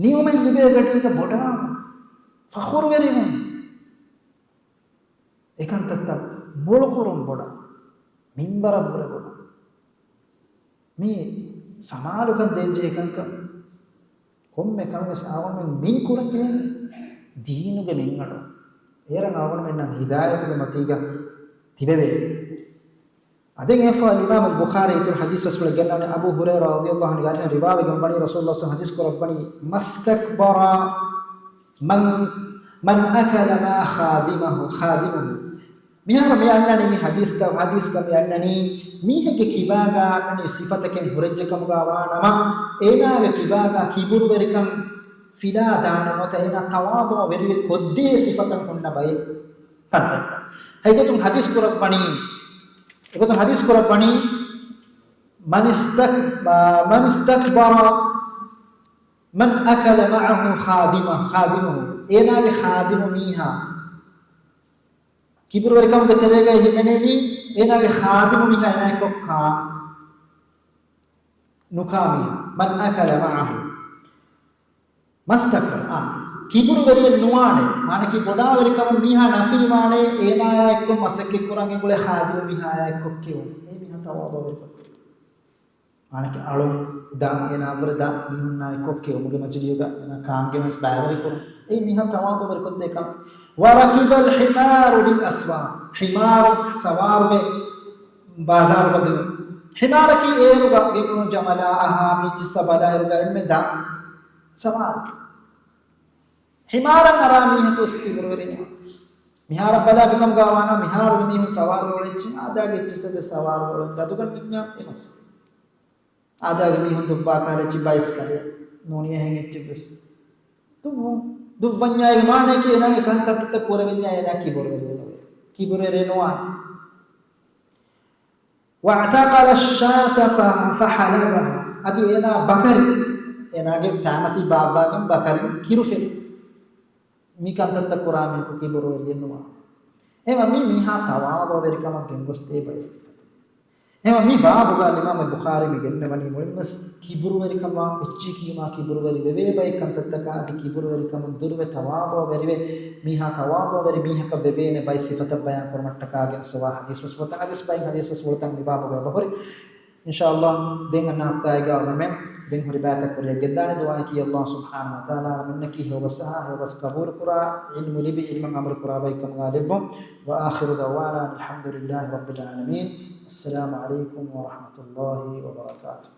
ނިޢުމަތް ލިބޭ ގަޑީގަ ބޮޑާ، ފަޚުރުވެރިވުން. އެކަންތައްތައް މޮޅުކުރުން ބޮޑަށް، މިންބަރަށްވުރެ ބޮޑަށް. މީ ސަމާލުކަން ދޭންޖެހޭ ކަންކަން. ކޮންމެ ކަމެއް ވެސް އަޅުގަނޑުމެން މިން ކުރަންޖެހޭ ދީނުގެ މިންގަނޑު. އޭރަށް އަޅުގަނޑުމެންނަށް ހިދާޔަތުގެ މަތީގަ ތިބެވޭ. އަދި އެފަ އިމާމު ބުޚާރީ އިތުރު ޙަދީޘް ވެސް ގެންނަވަނީ، އަބޫ ހުރައިރާ ރަޟިޔަﷲ ޢަންހުގެ އަރިހުން ރިވާވެގެން ވަނީ، ރަސޫލުﷲ ޙަދީޘް ކުރައްވަނީ، "ما استكبر من، من أكل مع خادمه، خادمه." މިހާރު މި އަންނަނީ މި ޙަދީޘްތައް، ޙަދީޘްގަ މި އަންނަނީ މީހެއްގެ ކިބާގަ އަންނަނީ ސިފަތަކެއް ހުރެއްޖެ ކަމުގަ ވާނަމަ، އޭނާގެ ކިބާގަ ކިބުރުވެރިކަން ފިލާ ދާނެ ނުވަތަ އޭނާ ތަވާޟުޢުވެރިވެ ކޮށްދޭ ސިފަތައް ހުންނަ ބައެއް ކަންތައްތައް. އެގޮތުން ޙަދީޘް ކުރައްވަނީ، އެގޮތުން ޙަދީޘް ކުރައްވަނީ، "من استك-، من استكبر، من أكل معه خادمه، خادمه." އޭނާގެ ޚާދިމު މީހާ ކިބުރުވެރިކަމުގެ ތެރޭގައި ހިމެނޭނީ، އޭނާގެ ޚާދިމު މީހާ އޭނާއެއްކޮށް ކާ، ނުކާ މީހާ. "من أكل معه." މަސްތަކު، އާ، ކިބުރުވެރިއެއް ނުވާނެ. މާނަކީ ބޮޑާވެރިކަމުން މީހާ ނަފީވާނެ، އޭނާއާ އެއްކޮށް މަސައްކަތްކުރަން އެނގުޅޭ ޚާދިމު މީހާއާ އެއްކޮށް ކެއުން. އެ މީހާ ތަވާޟުޢުވެރިކޮށް. މާނަކީ އަޅުން ދާ، އޭނާއަށްވުރެ ދާ މީހުންނާ އެއްކޮށް ކެއުމުގެ މަޖިލީހުގަ އޭނާ ކާންގެނެސް ބައިވެރިކުރުން. އެ މީހާ ތަވާޟުޢުވެރިކޮށްދޭ ކަމެއް. "وركب الحمار بالأسواق." ޙިމާރު ސަވާރުވެ ބާޒާރުގަ ދިނުން. ޙިމާރަކީ އޭރުގަ ގެންގުޅުނު ޖަމަލާ އަހާ މީޗި ސަބަލާ އޭރުގަ އެންމެ ދާ ސަވާރު. ޙިމާރަށް އަރާ މީހަކު ވެސް ކިބުރުވެރިން. މިހާރަށް ބަލާފިކަމުގަ ވާނަމަ، މިހާރު މީހުން ސަވާރު އުޅެއްޗި، އާދައިގެ އެއްޗިސް ސަވާރު އުޅެން ގަދުގަންނަންޏާ އެ މައްސަލަ. އާދައިގެ މީހުން ދުއްވާ ކަހަލަ އެއްޗި ބައިސްކަލެއް. ނޫނީ އެހެން އެއްޗެއްވެސް. ދުއްވުން. ދުއްވަންޏާއި މާނައަކީ އޭނާގެ ކަންކަންތައްތައް ކުރެވެންޏާ އޭނާ ކިބުރުވެރިއެއް ނުވޭ. ކިބުރުވެރިއެއް ނުވާނެ. واعتقل الشاة ف-، فحلبها. އަދި އޭނާ ބަކަރި، އޭނާގެ ފައިމަތީ ބާއްވާގެން ބަކަރި ކިރުފެނި. މި ކަންތައްތައް ކުރާ މީހަކު ކިބުރުވެރިއެއް ނުވާނެ. އެހެންވީމަ މި މީހާ ތަވާޟުޢުވެރިކަމަށް ގެންގޮސްދޭ ބައެއް ސިފަތައް. އެހެންވީމަ މި ބާބުގަ އިމާމު ބުޚާރީ މި ގެންނަވަނީ މުޅިންވެސް ކިބުރުވެރިކަމާ، އެއްޗެކީމާ ކިބުރުވެރި ވެވޭ ބައެއް ކަންތައްތަކާ އަދި ކިބުރުވެރިކަމުން ދުރުވެ ތަވާޟުޢުވެރިވެ މީހާ ތަވާޟުޢުވެރި މީހަކަށް ވެވޭނެ ބައެއް ސިފަތައް ބަޔާން ކުރުމަށްޓަކާ ގެންސުވާ ޙަދީޘްވެސް ފުޅުތައް، ޙަދީޘް ބައިން ޙަދީޘްވެސް ފުޅުތައް މި ބާބުގަ އެބަހުރި. އިންޝާﷲ، ދެން އަންނަ ހަފްތާއެއްގަ އަޅުގަނޑުމެން ދެން ހުރި ބައިތައް ކުރިއަށް ގެންދާނެ. ދުޢާއަކީ ﷲ ސުބްޙާނަހޫ ވަތަޢާލާ އަޅުގަނޑުމެންނަކީ ހެޔޮބަސް އަހާ، ހެޔޮބަސް ޤަބޫލުކުރާ، ޢިލްމު ލިބި، ޢިލްމަށް ޢަމަލުކުރާ ބައެއްކަމުގަ ލެއްވުން. وآخر دعوانا أن الحمد لله رب العالمين. السلام عليكم ورحمة الله وبركاته.